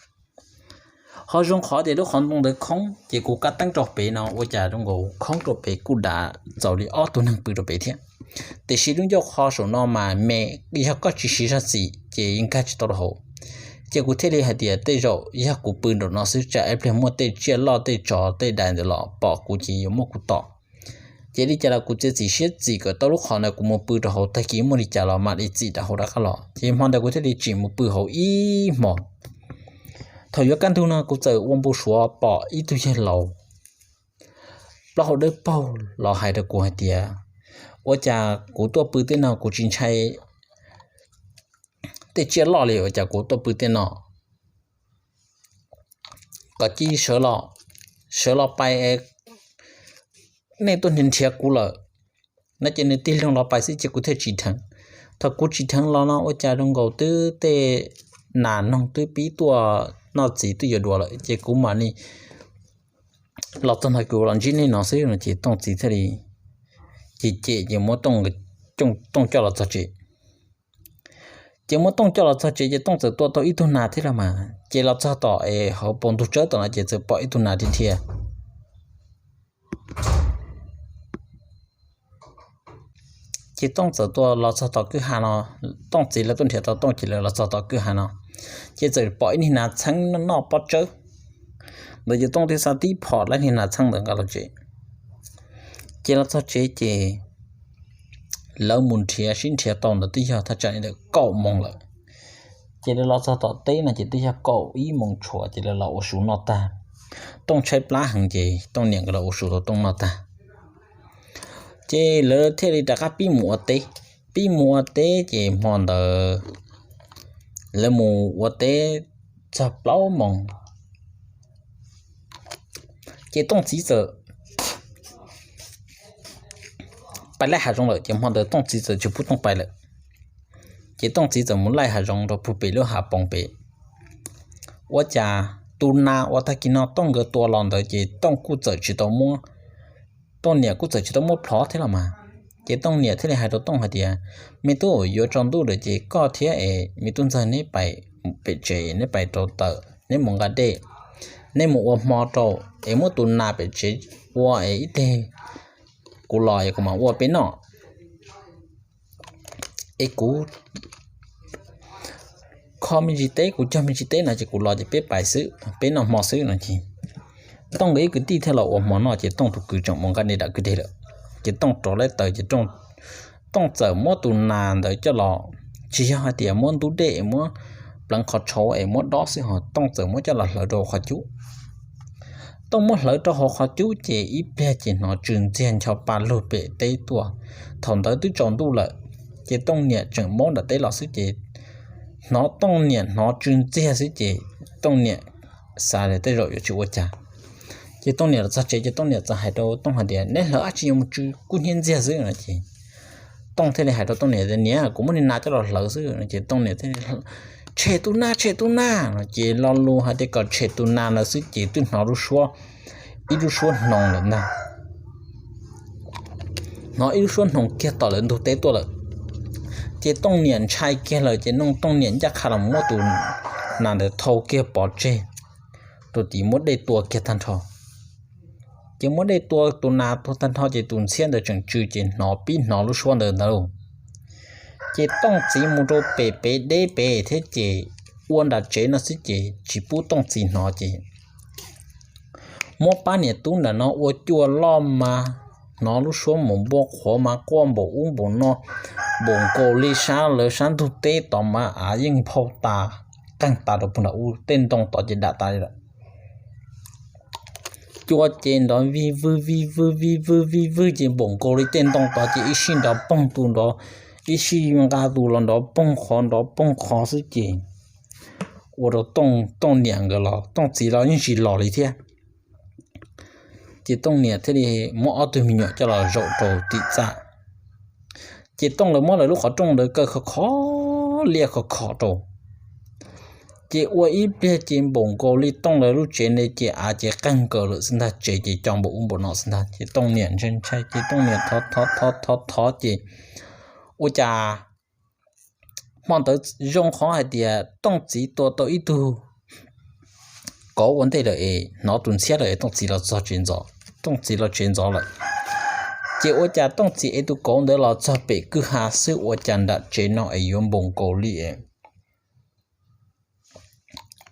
Ho zoo qhov tias lub qhov ntoo ntawd khoob ces kuv kab teeb rau pem no ua cas zoo nkaus khoob rau pem kuj dav txaus li ob tug neeg pw rau pem thiab. Tiam sis lub ncauj qho saum no mas me, yog koj tsis siv zog txim ces yeej nkag tsis tau rau hauv. Ces kuv thiaj li hais tias tej zaum yog kuv pw nraum no xwb tsam ib pliag muaj tej tsiaj loj tej tsov tej dais ntawd los pom kuv ces yuav muab kuv tom. Ces li cas los kuv txiav txim siab txim kom tau lub qhov ntawd kuv mus pw rau hauv, tag kis muaj li cas los mam li txim rau hauv rov qab los. Ces hmo ntawd kuv thiaj li tsim mus pw hauv ib hmos. Thaum yuav kaj ntug no kuv txawm ua npau suav pom ib tug yawg laus plaub hau dawb paug los hais rau kuv hais tias, Ua cas kuv tuaj pw tej no kuv tsis ntshai tej tsiaj loj li, ua cas kuv tuaj pw tej no? Kom cia sawv los, sawv los pais, nej tuaj nrhiav kuv lawm no. Ces nws tig loo los pais xwb ces kuv thiaj tsim dheev. Thaum kuv tsim dheev los no ua cas zoo nkaus twb tej nas noog twb pib tuaj noj txiv twb yuav dua lawm ces kuv mam li los txog no kuv los ntsib nej no xwb no. Ces Tooj txiv thiaj li cem cem ces muab Tooj coj los txog tsev. Ces muab Tooj coj los txog tsev ces Tooj txawm tua tau ib tug nas thiab los mas ces los txog tom es hauv paus ntug tsawb tom no ces txawm pom ib tug nas dhia dhia. Ces Tooj txawm tua los txog tom kwj ha no, Tooj txiv lawv tuaj nrhiav tau Tooj ces lawv los txog tom kwj ha no, ces txawm pom ib niag nas txheeb noj pob tsawb ntawd ces Tooj thiaj xa tib phom laib niag nas txheeb ntawd nqa los tsev. Ces los txog tsev ces lawv mus nrhiav sib nrhiav tau ntawd twb yog thaj tsam li ntawm kaum moos lawm. Ces lawv los txog tom teb no ces twb yog kaum ib moos tshuav ces lawv los ua su noj tag. Tooj tshaib plab heev ces Tooj niam nkawd los ua su rau Tooj noj tag, ces lawv thiaj li rov qab pib mus ua teb. Pib mus ua teb ces hmo ntawd lawv mus ua teb txog plaub moos, ces Tooj txiv txawm pais laij hav zoov lawm ces hmo ntawd Tooj txiv txawm tsis pub Tooj pais lawm. Ces Tooj txiv txawm mus laij hav zoov rau puag pem lub hav poov pem. Ua cas tus nas uas tag kis no Tooj nkawd tua los ntawd ces Tooj kuj txawm tsis tau muab, Tooj niam kuj txawm tsis tau muab plhov thiab los mas. Ces Tooj niam thiaj li hais rau Tooj hais tias, Me tub, yuav tsaus ntuj lawm ces koj thiab es me tub ntxawg neb pais pem tsev, neb pais rau taws, neb mus nqa dej, neb mus ua hmo rau, es muab tus nas pem tsev ua es ib teg kuv los es kuv mam ua peb noj. Es kuv kho me ntsis teb, kuv cog me ntsis teb no ces kuv los ces peb pais xwb, peb noj hmo xwb no ces Tooj nkawd ib kwv tij thiaj los ua hmo noj ces Tooj tus kwv tseem mus nqa dej dam kwj deg lawm. Ces Tooj rov lawv taws ces Tooj txawm muab tus nas ntawd coj los, tsis yog hais tias muab ntub dej es muab pleev qhov tshauv es muab dob xwb ho Tooj txawm muab coj los hlawv rau hauv qhov cub. Tooj muab hlawv rau hauv qhov cub ces ib pliag ces hnov tsw ntxiag ncho pa lug pem teb tuaj. Thaum ntawd twb tsaus ntuj lawm, ces Tooj niam tseem maub nram teb los xwb ces hnov Tooj niam hnov tsw ntxiag xwb ces Tooj niam xav tias tej zaum yuav tsis ua cas. Ces Tooj niam los txog tsev ces Tooj niam txawm hais rau Tooj hais tias, Neb hlawv dab tsi yuav mus tsw kub hnyiab ntxiag xwb no ces Tooj thiaj li hais rau Tooj niam tias, Niam, kuv muab niag nas coj los hlawv xwb no ces Tooj niam thiaj li, Tshem tus nas, tshem tus nas no ces lo lus hais tias kom tshem tus nas ntawd xwb ces twb hnov lub suab, ib lub suab hnoos lawm ntag. Hnov ib lub suab hnoos kiag tom lawv ntug teb tuaj lawm. Ces Tooj niam ntshai kiag lawm ces Tooj niam ncaj qha los muab tus nas ntawd thau kiag pov tseg rau tim, muab dej tua kiag tag nrho. Ces muab dej tua tus nas tuag tag nrho ces tus ntxhiab ntawd tseem tsw ces hnov pib hnov lub suab ntawd ntag lauj. Ces Tooj txiv mus rau pem pem deb pem thiab ces ua nram tsev no xwb ces tsis pub Tooj txiv hnov ces muab pab niam tub nram no ua cua loj mas hnov lub suab npau npua qhuav mas quaj npaum ub npaum no, npaum nkaus li sab lawv sab ntug teb tod mas av yeej nphau tas, qeeg tas rau puag nram ub, tej ntoo tod ces dam tas li lawm. Cua ces nrov vij vwg vij vwg vij vwg vij vwg ces npaum nkaus li tej ntoo tod ces ib sij nrov poog tus nrov, ib sij nqa tus los nrov poog qhov nrov poog qhov xwb ces ua rau Tooj niam nkawd los Tooj txiv los yeej tsis los li thiab. Ces Tooj niam thiaj li muab ob tug me nyuam coj los zaum rau tim txaj. Ces Tooj lawv muab lawv lub qhov rooj ntawd kaw khov kho liaj khov kho rau. Ces ua ib pliag ces npaum nkaus li Tooj lawv lub tsev ne ces av ces qeeg nkaws lawm xwb ntag, tsev ces co npaum ub npaum no xwb ntag. Ces Tooj niam ntshai ntshai ces Tooj niam thov thov thov thov ces ua cas hmo ntawd zoo qhov hais tias Tooj txiv tua tau ib tug kauv ua ntej lawm es hnov tus ntxhiab lawm es Tooj txiv los txog tsev ntxov, Tooj txiv los tsev ntxov lawm. Ces ua cas Tooj txiv ev tus kauv ntawd los txog pem kwj ha xwb ua cas nram tsev no es yuav npaum nkaus li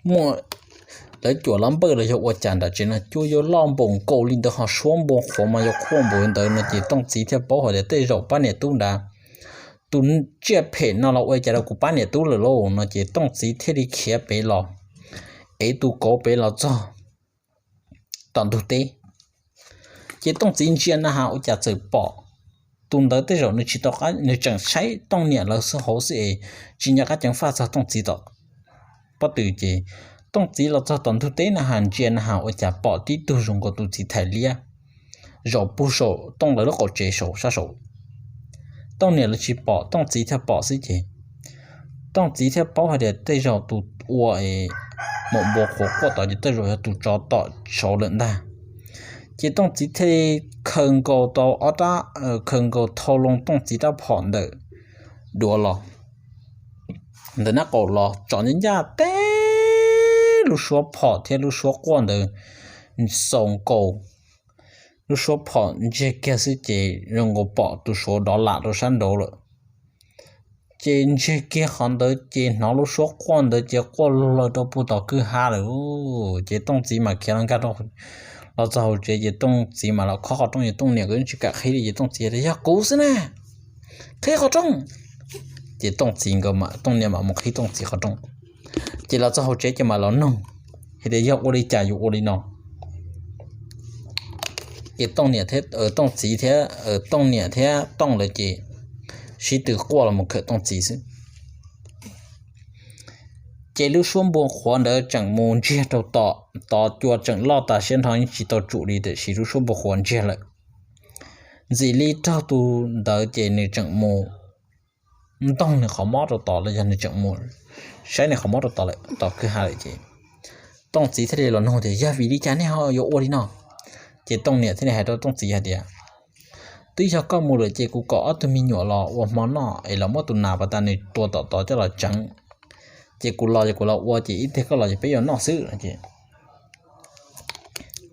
muaj lawv cuam los npawj los yog ua cas nram tsev no cua yuav loj npaum nkaus li ntawd ho suab npua qhuav mas yuav quaj npaum li ntawd no ces Tooj txiv thiaj paub hais tias tej zaum pab niam tub ntawd tus tsiaj phem no los ua cas rau kuv pab niam tub lawm lauj no ces Tooj txiv thiaj li khiav pem los, ev tus kauv pem los txog tom ntug teb. Ces Tooj txiv ntsia na has ua cas txawm pom tus ntawd tej zaum nws tsis tau, nws tseem saib Tooj niam lawv xwb hauv xwb es tsis nco qab ceev faj txog Tooj txiv tom pob tw ces Tooj txiv los txog tom ntug teb na has ntsia na has ua cas pom tib tug zoo nkaus tus txiv thais liab zaum puag saum Tooj lawv lub qaum tsev saum sab saud. Tooj niam lawv tsis pom, Tooj txiv thiaj pom xwb ces Tooj txiv thiaj paub hais tias tej zaum tus ua es maum npua qhuav quaj tod ces tej zaum yog tus tsov tom saud lawm ntag. Ces Tooj txiv thiaj li khaws nkaus tau ob rab, khaws nkaus thau loo Tooj txiv rab phom ntawm duav los, ntawm nab qaum los tsom ncaj ncaj teb lub suab phom thiab lub suab quaj ntawd xaus nkaus. Lub suab phom ntsiag kiag xwb ces zoo nkaus pom tus suav dov lam rau sab nraud lawm. Ces ntsiag kiag qhov ntawd ces hnov lub suab quaj ntawd ces quaj lug lawg rau puag tom kwj ha lawm. Ces Tooj txiv mas khiav los nkag los txog hauv tsev ces Tooj txiv mas los khob qhov rooj ces Tooj niam nkawd tsis kam qhib li ces Tooj txiv tias, Yog kuv xwb na, qhib qhov rooj. Ces Tooj txiv nkawd, Tooj niam mam mus qhib Tooj txiv qhov rooj. Ces los txog hauv tsev ces mam los noog hais tias yog ua li cas yuav ua li no. Ces Tooj niam thiab, Tooj txiv thiab, Tooj niam thiab Tooj lawv ces sib tw quaj los mus khawm Tooj txiv xwb. Ces lub suab npua qhuav ntawd tseem mus ntsiag rau tom tod, cua tseem loj tas siab nrho yeej tsis tau tsum li tiam sis lub suab npua qhuav ntsiag lawm. ntxim li raug tus ntawd ces nws tseem mus ntoog nws qhov mob rau tod los yog nws tseem mus saib nws qhov mob rau tod lawm, tom kwj ha lawm ces Tooj txiv thiaj li los nug tias, Yog vim li cas nej ho yuav ua li no? Ces Tooj niam thiaj li hais rau Tooj txiv hais tias, Twb yog koj mus lawm ces kuv kom ob tug me nyuam los ua hmo noj es los muab tus nas pas tas nws tua tom tod coj los tseev, ces kuv los ces kuv los ua ces ib teg koj los ces peb yuav noj xwb.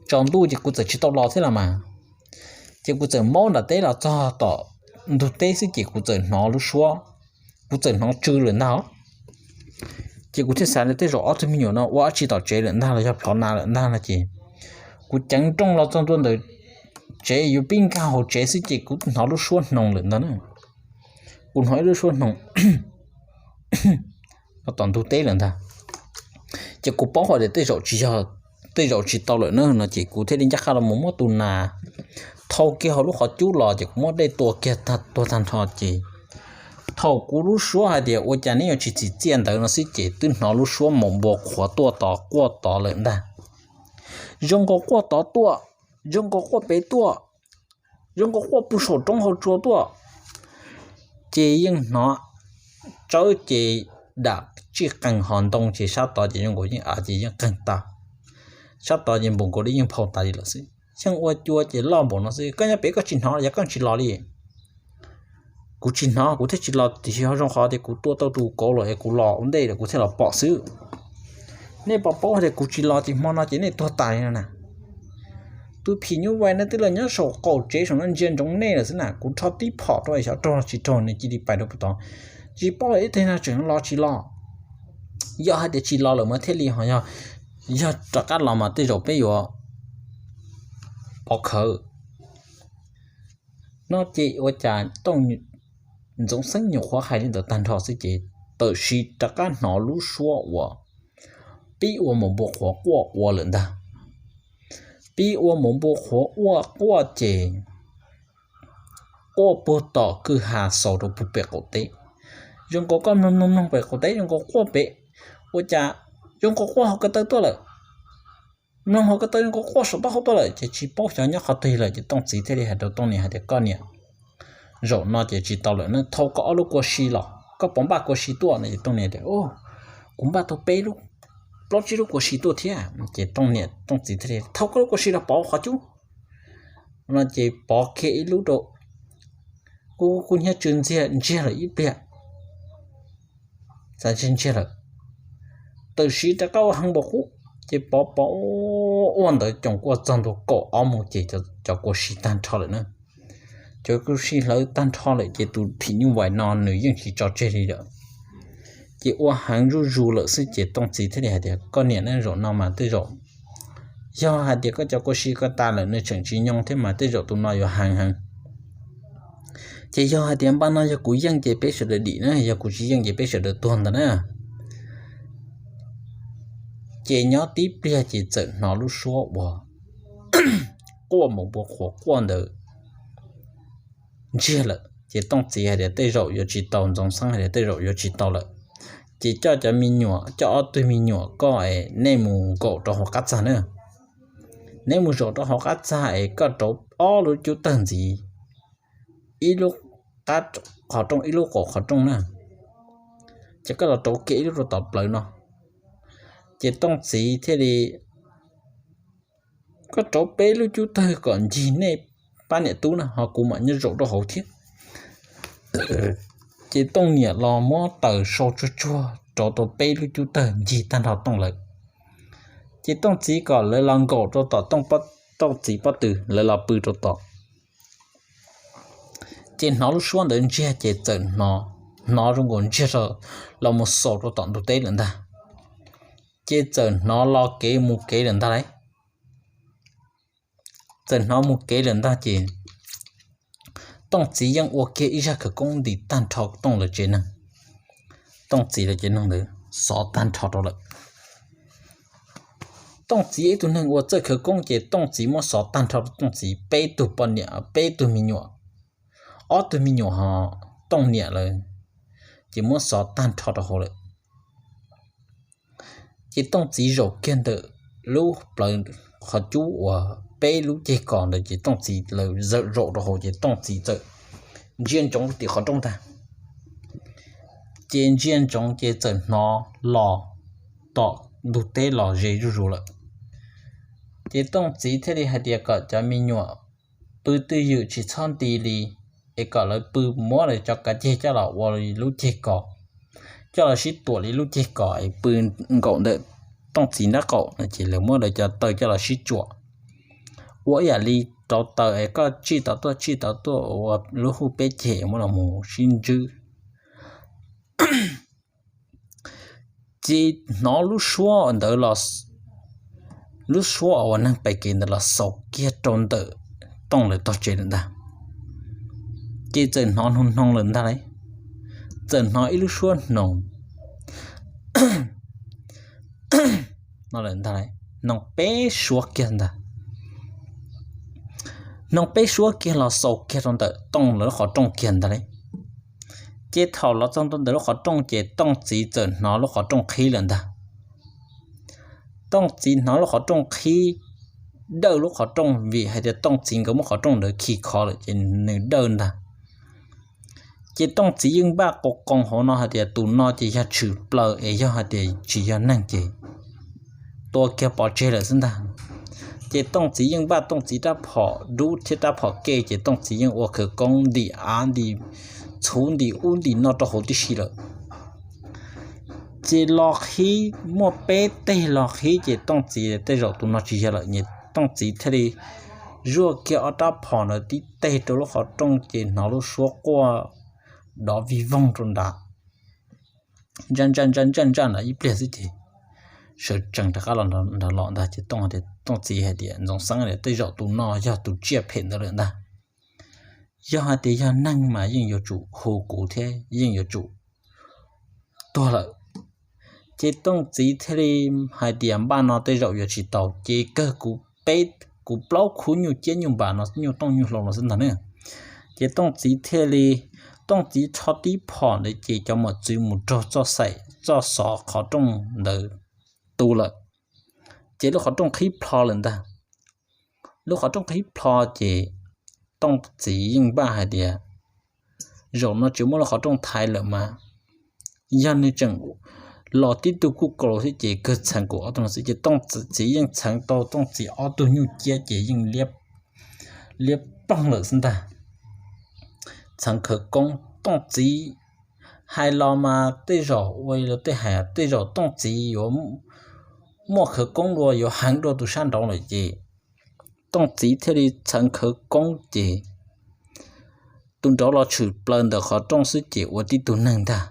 Tsaus ntuj ces kuv txawm tsis tau los thiab los mas, ces kuv txawm maub nram teb los txog tom ntug teb xwb ces kuv txawm hnov lub suab, kuv txawm hnov tsw lawm ntag. Ces kuv thiaj xav tias tej zaum ob tug me nyuam no ua dab tsi tom tsev lawm ntag los yog plhov nas lawm ntag no ces kuv ceev nrooj los txog ntua ntawm tsev yuav pib nkag hauv tsev xwb ces kuv hnov lub suab hnoos lawm ntag na. Kuv hnov ib lub suab hnoos tom ntug teb lawm ntag. Ces kuv paub hais tias tej zaum tsis yog, tej zaum tsis tau lawm na no ces kuv thiaj li ncaj qha los mus muab tus nas thau kiag hauv lub qhov cub los ces kuv muab dej tua kiag tag tuag tag nrho ces thaum kuv lub suab hais tias ua cas neb yuav tsis txim txiaj ntawd no xwb ces twb hnov lub suab maum npua qhuav tuaj tod quaj tod lawm ntag. Zoo nkaus quaj tod tuaj, zoo nkaus quaj pem tuaj, zoo nkaus quaj puag saum roob hauv tsua tuaj. Ces yeej hnov tsawb ces dam tsij qees hos ntoo ces sab tod ces zoo nkaus yeej av ces yeej qeeg tas, sab tod ces npaum nkaus li yeej phau tas li lawm xwb. Yeej ua cua ces loj npaum no xwb, koj nyob pem koj tsis hnov los yog koj tsis los li? Kuv tsis hnov kuv thiaj tsis los tiam sis zoo qhov tias kuv tua tau tus kauv los es kuv los ua ntej lawm kuv thiaj los pom xwb. Nej puas paub hais tias kuv tsis los ces hmo no ces nej tuag tas li no na. Tus phim nyuj vais no twb los nyob saum qaum tsev saum no ntsia ntsoov nej lawm xwb na, kuv rho tib phom rau xyov raug los tsis raug nws cia li pais rau puag tod. Tsis paub ib teg no tseem los tsis los. Yog hais tias tsis los lawm mas thiaj li ho yog, yog rov qab los mas tej zaum peb yuav pov khawv. No ces ua cas Tooj Ntxoov Xeeb nyuam qhuav hais li ntawd tag nrho xwb ces tam sim rov qab hnov lub suab uas pib ua maum npua qhuav quaj ua lawm ntag. Pib ua maum npua qhuav quaj quaj ces quaj puag tom kwj ha xaus rau puag pem qaum teb. Zoo nkaus koj mloog mloog mloog pem qaum teb zoo nkaus quaj pem, ua cas zoo nkaus quaj hauv ko taw tuaj lawm. Mloog hauv ko taw zoo nkaus quaj saum taub hau tuaj lawm ces tsis paub xyov nyob qhov twg lawm ces Tooj txiv thiaj li hais rau Tooj niam hais tias, Koj niam, zaum no ces tsis tau lawm na, thau koj ob lub kua si los, koj puas npaj kua si tuaj no? Ces Tooj niam tias, Kuv npaj tau peb lub, plaub tsib lub kua si tuaj thiab. Ces Tooj niam Tooj txiv thiaj li thau koj lub kua si los pov qhov cub no ces pov kiag ib lub rau, kuj kuj hnyiab tsw ntxiag ntsiag lawm ib pliag, xav ntsiag ntsiag lawm. Tam sim rov qab ua heev npaum qub ces pov pov ua ntawd coom kuaj txog ntua kaum ob moos ces cov kua si tag nrho lawm na. Cov kua si hlawv tag nrho lawm ces tus phim nyuj vais no nws yeej tsis tso tseg li lawm. Ces ua heev zuj zus lawm xwb ces Tooj txiv thiaj li hais tias, Koj niam, zaum no mas tej zaum yog hais tias koj cov kua si ko tas lawm nws tseem tsis nyoo thiab mas tej zaum tus no yuav heev heev. Ces yog hais tias npaj no yog kuv yeej ces peb sawv daws dim na, yog kuv tsis yeej ces peb sawv daws tuag ntag na. Ces nyob tib pliag ces txawm hnov lub suab uas quaj maum npua qhuav quaj ntawd ntsiag lawm ces Tooj txiv hais tias tej zaum yuav tsis tau, Ntxoov Xeeb hais tias tej zaum yuav tsis tau lawm. Ces coj cov me nyuam, coj ob tug me nyuam koj es nej mus nkaum rau hauv qab txag na. Nej mus zaum rau hauv qab txag es koj rauv ob lub cub tawg ntxiv, ib lub qab qhov rooj ib lub qaum qhov rooj na. Ces koj los rauv kiag ib lub rau tom plawv no. Ces Tooj txiv thiaj li, Koj rauv peb lub cub tawg kom ncig nej pab niam tub na ho kuv mam nyob zaum rau hauv thiab. Ces Tooj niam los muab taws sau tsuag tsuag rauv tau peb lub cub tawg ncig tag nrho Tooj lawv. Ces Tooj txiv kom lawv los nkaum rau tom Tooj txiv pob tw, lawv los pw rau tom. Ces hnov lub suab ntawd ntsiag ces txawm hnov, hnov zoo nkaus ntsiag los mus xaus rau tom ntug teb lawm ntag. Ces txawm hnov los kev mus kev lawm ntag lauj. Txawm hnov mus kev lawm ntag ces Tooj txiv yeej ua kiag ib zaj khawv koob ntim tag nrho Tooj lawv tsev neeg, Tooj txiv lawv tsev neeg ntawd xov tag nrho rau lawm. Tooj txiv ib tug neeg ua txawj khawv koob ces Tooj txiv muab xov tag nrho rau Tooj txiv peb tug poj niam, peb tug me nyuam, ob tug me nyuam ho Tooj niam lawv, ces muab xov tag nrho rau hauv lawm. Ces Tooj txiv zaum kiag ntawm lub plawv qhov cub uas peb lub ceg kos ntawd ces Tooj Txiv lawv zawm zaum rau hauv ces Tooj Txiv txawm ntsia ntsoov tim qhov rooj ntag. Ces ntsia ntsoov ces txawm hnov los tom ntug teb los ze zuj zus lawm. Ces Tooj Txiv thiaj li hais tias kom cov me nyuam pw twj ywm tsis txhob nti li, es kom lawv pw muab lawv cov kav ceg coj los ua li lub ceg kos, coj los sib tuam li lub ceg kos es pw nkaum ntawm Tooj Txiv nraub qaum no ces lawv muab lawv cov taw coj los sib tsuam ua ib yam li rauv taws es koj tsij tau tuaj tsij tau tuaj ua lub hub peb ceg muab los mus sib ntswb. Ces hnov lub suab ntawd los, lub suab uas neeg pais kev ntawd los xaus kiag rau ntawm Tooj lawv tog tsev lawm ntag. Ces txawm hnov hnoos hnoos lawm ntag lauj, txawm hnov ib lub suab hnoos no lawm ntag lauj, hnoos peb suab kiag ntag. Hnoos peb suab kiag los xaus kiag rau ntawm Tooj lawv lub qhov rooj kiag ntag lauj. Ces thaum los txog rau ntawm lub qhov rooj ces Tooj Txiv txawm hnov lub qhov rooj qhib lawm ntag. Tooj Txiv hnov lub qhov rooj qhib, dawj lub qhov rooj vim hais tias Tooj Txiv nkawd muab qhov rooj ntawd khi khov lawm ces nws dawj ntag. Ces Tooj Txiv yeej npaj qoo qoo hauv no hais tias tus no ces yog tshwm plaws es yog hais tias tsis yog neeg ces tua kiag pov tseg lawm xwb ntag. Ces Tooj Txiv yeej npaj Tooj Txiv rab phom dub thiab rab phom kej ces Tooj Txiv yeej ua khawv koob ntim av ntim txhuv ntim ub ntim no rau hauv tib si lawm. Ces los qhib muaj peb teg los qhib ces Tooj Txiv tej zaum tus no tsis yog lawm, Tooj Txiv thiaj li zuaj kiag ob rab phom ntawd tib teg rau lub qhov rooj ces hnov lub suab quaj dov vig voog rau nrad, ntsaj ntsaj ntsaj ntsaj ntsaj nrad ib pliag xwb ces sawv tsees rov qab los nrad los ntag. Ces Tooj Txiv hais tias Ntxoov Xeeb tias tej zaum tus no yog tus tsiaj phem ntawd lawm ntag. Yog hais tias yog neeg mas yeej yuav tsum hu kuv thiab yeej yuav tsum tuag lawm. Ces Tooj Txiv thiaj li hais tias npaj no tej zaum yuav tsis tau, ces kawg kuv peb, kuv plaub khub nyuj ciab nyuj npam no, nyuj tooj nyuj hlau no xwb ntag ne. Ces Tooj Txiv thiaj li, Tooj Txiv rho tib phom ntawd ces cov mos txwv mus raug txoj xaim txoj xov qhov rooj ntawd tu lawm, ces lub qhov rooj qhib plho lawm ntag. Lub qhov rooj qhib plho ces Tooj Txiv yeej npaj hais tias zaum no tsis muaj lub qhov rooj thaiv lawm mas, yog nws tseem los tib tug kuj kaus xwb ces kawg txheev kuv ob tug no xwb. Ces Tooj Txiv yeej txheev tau Tooj Txiv ob tug nyuj ciab ces yeej liab ploog lawm xwb ntag. Txheev khawv koob Tooj Txiv hais los mas tej zaum ua li tej hais tej zaum Tooj Txiv yuav muaj khawv koob dua yuav heev dua tus sab nraud lawm ces Tooj Txiv thiaj li txheev khawv koob ces tus nraud los tshwm plaws ntawm qhov rooj xwb ces ua tib tug neeg ntag.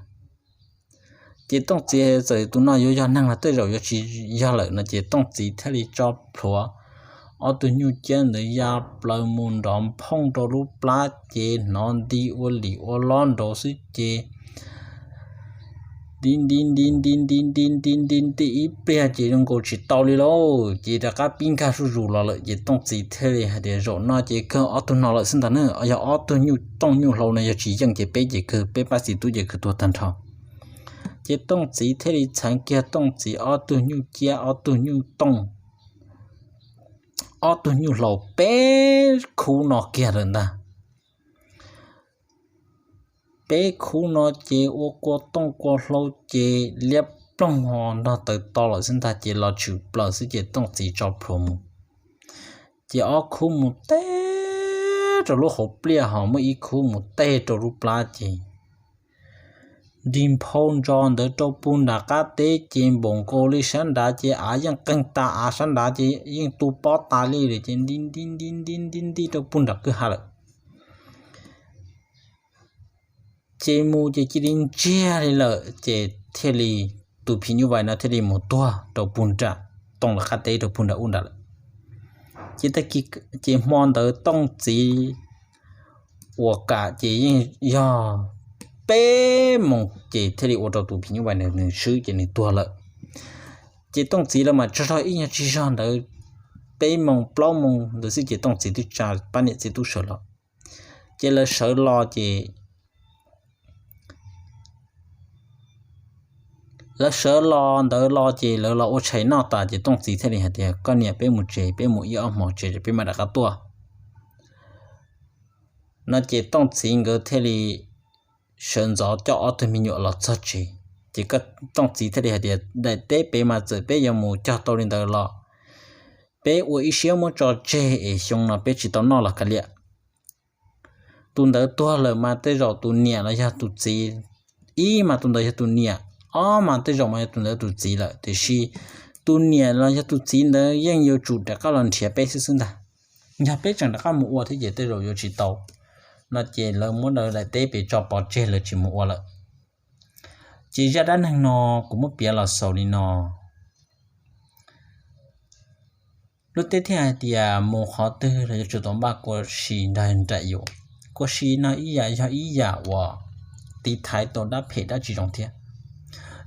Ces Tooj Txiv txawm tus no yuav yog neeg los tej zaum yuav tsis yog lawm no ces Tooj Txiv thiaj li tso plhuav ob tug nyuj ciab ntawd ya plaws mus nrov nphooj rau lub plab ces hnov nti ua lim ua lob nraud xwb ces nti nti nti nti nti nti nti nti nti ib pliag ces zoo nkaus tsis tau li lauj, ces rov qab pib nkag zuj zus los lawm. Ces Tooj Txiv thiaj li hais tias zaum no ces kawg ob tug no lawm xwb ntag na, yog ob tug nyuj tooj nyuj hlau no yog tsis yeej ces peb ces kawg peb pab txiv tub ces kawg tuag tag nrho. Ces Tooj Txiv thiaj li txheev kiag Tooj Txiv ob tug nyuj ciab ob tug nyuj tooj ob tug nyuj hlau peb khub no kiag lawm ntag. Peb khub no ces ua kua tooj kua hlau ces liab ploog ho nrog taws to lawm xwb ntag, ces los tshwm plaws xwb ces Tooj Txiv tso plhuav mus. Ces ob khub mus teb rau lub hauv pliaj ho muaj ib khub mus teb rau lub plab ces nrig nphau ntsos ntawd rau puag nram qab teb ces npaum nkaus li sab nrad ces av yeej qeeg tas, av sab nrad ces yeej tu pob tas li lawm ces nti nti nti nti nti nti rau puag nram kwj ha lawm. Ces mus ces cia li ntsiag li lawm ces thiaj li tus phim nyuj vais no thiaj li mus tuag rau puag nram tooj lawv qab teb rau puag nram ub nrad lawm. Ces tag kis ces hmo ntawd Tooj Txiv uas kam ces yeej yog peb moos ces thiaj li ua rau tus phim nyuj vais nws swb ces nws tuag lawm. Ces Tooj Txiv lawv mam tsaug zog ib nyuag tsig zog ntawd peb moos plaub moos ntawd xwb ces Tooj Txiv twb tsa pab niam txiv tub sawv los. Ces lawv sawv los ces Lawv sawv los ntawd los ces lawv los ua tshais noj tas ces Tooj txiv thiaj li hais tias, Koj niam, peb mus tsev, peb mus ib ob hmo tsev peb mam rov qab tuaj. No ces Tooj txiv nkawd thiaj li sawv ntxov coj ob tug me nyuam los txog tsev. Ces Tooj txiv thiaj li hais tias, Daim teb pem mas txawm peb yuav mus cog tau li ntawd los peb ua ib siab muab tso tseg es xyoo no peb tsis tau noj los kav liam. Tus ntawd tuag lawm mas tej zaum tus niam los yog tus txiv, ib mas tus ntawd yog tus niam, ob mas tej zaum mas yog tus ntawd tus txiv lawm, tiam sis tus niam los yog tus txiv ntawd yeej yuav tsum rov qab los nrhiav peb xwb xwb ntag. Yog peb tseem rov qab mus ua thiab ces tej zaum yuav tsis tau. No ces lawv muab daim teb pem tso pov tseg, lawv tsis mus ua lawm. Ces zaj dab neeg no kuv muab piav los xaus li no. Lub teb thiaj hais tias mus qhov twg los yuav tsum tau npaj kua si nrog nraim yus. Kua si no ib yam yog ib yam uas tiv thaiv tau dab phem dab tsis zoo thiab.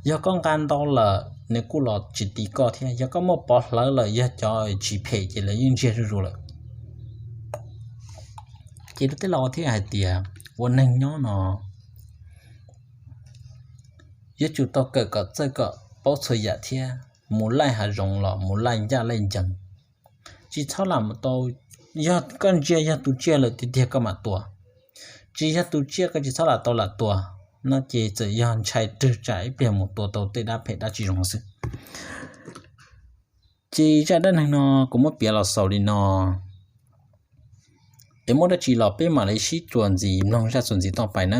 Yog koj nqa ntau lawm nws kuj los tsis tiv koj thiab, yog koj muaj pov hlawv lawm yog cov tsis phem ces lawv yeej ntsiag zuj zus lawm. Ces lub teb los thiaj hais tias ua neeg nyob no yuav tsum tau kawm kom txawj kom paub txhua yam thiab, mus laij hav zoov los mus laij ncaj laij ncees, tsis txhob lam tau, yog koj ntsia yog tus tsiaj lawm tiag tiag koj mam tua, tsis yog tus tsiaj koj tsis txhob lam tau lam tua. No ces txawm yog ntshai rwg tsam ib pliag mus tua tau tej dab phem dab tsis zoo xwb. Ces zaj dab neeg no kuv muab piav los xaus li no. Es muaj dab tsi los peb mam li sib txuas ntxiv mloog zaj txuas ntxiv toj pais na.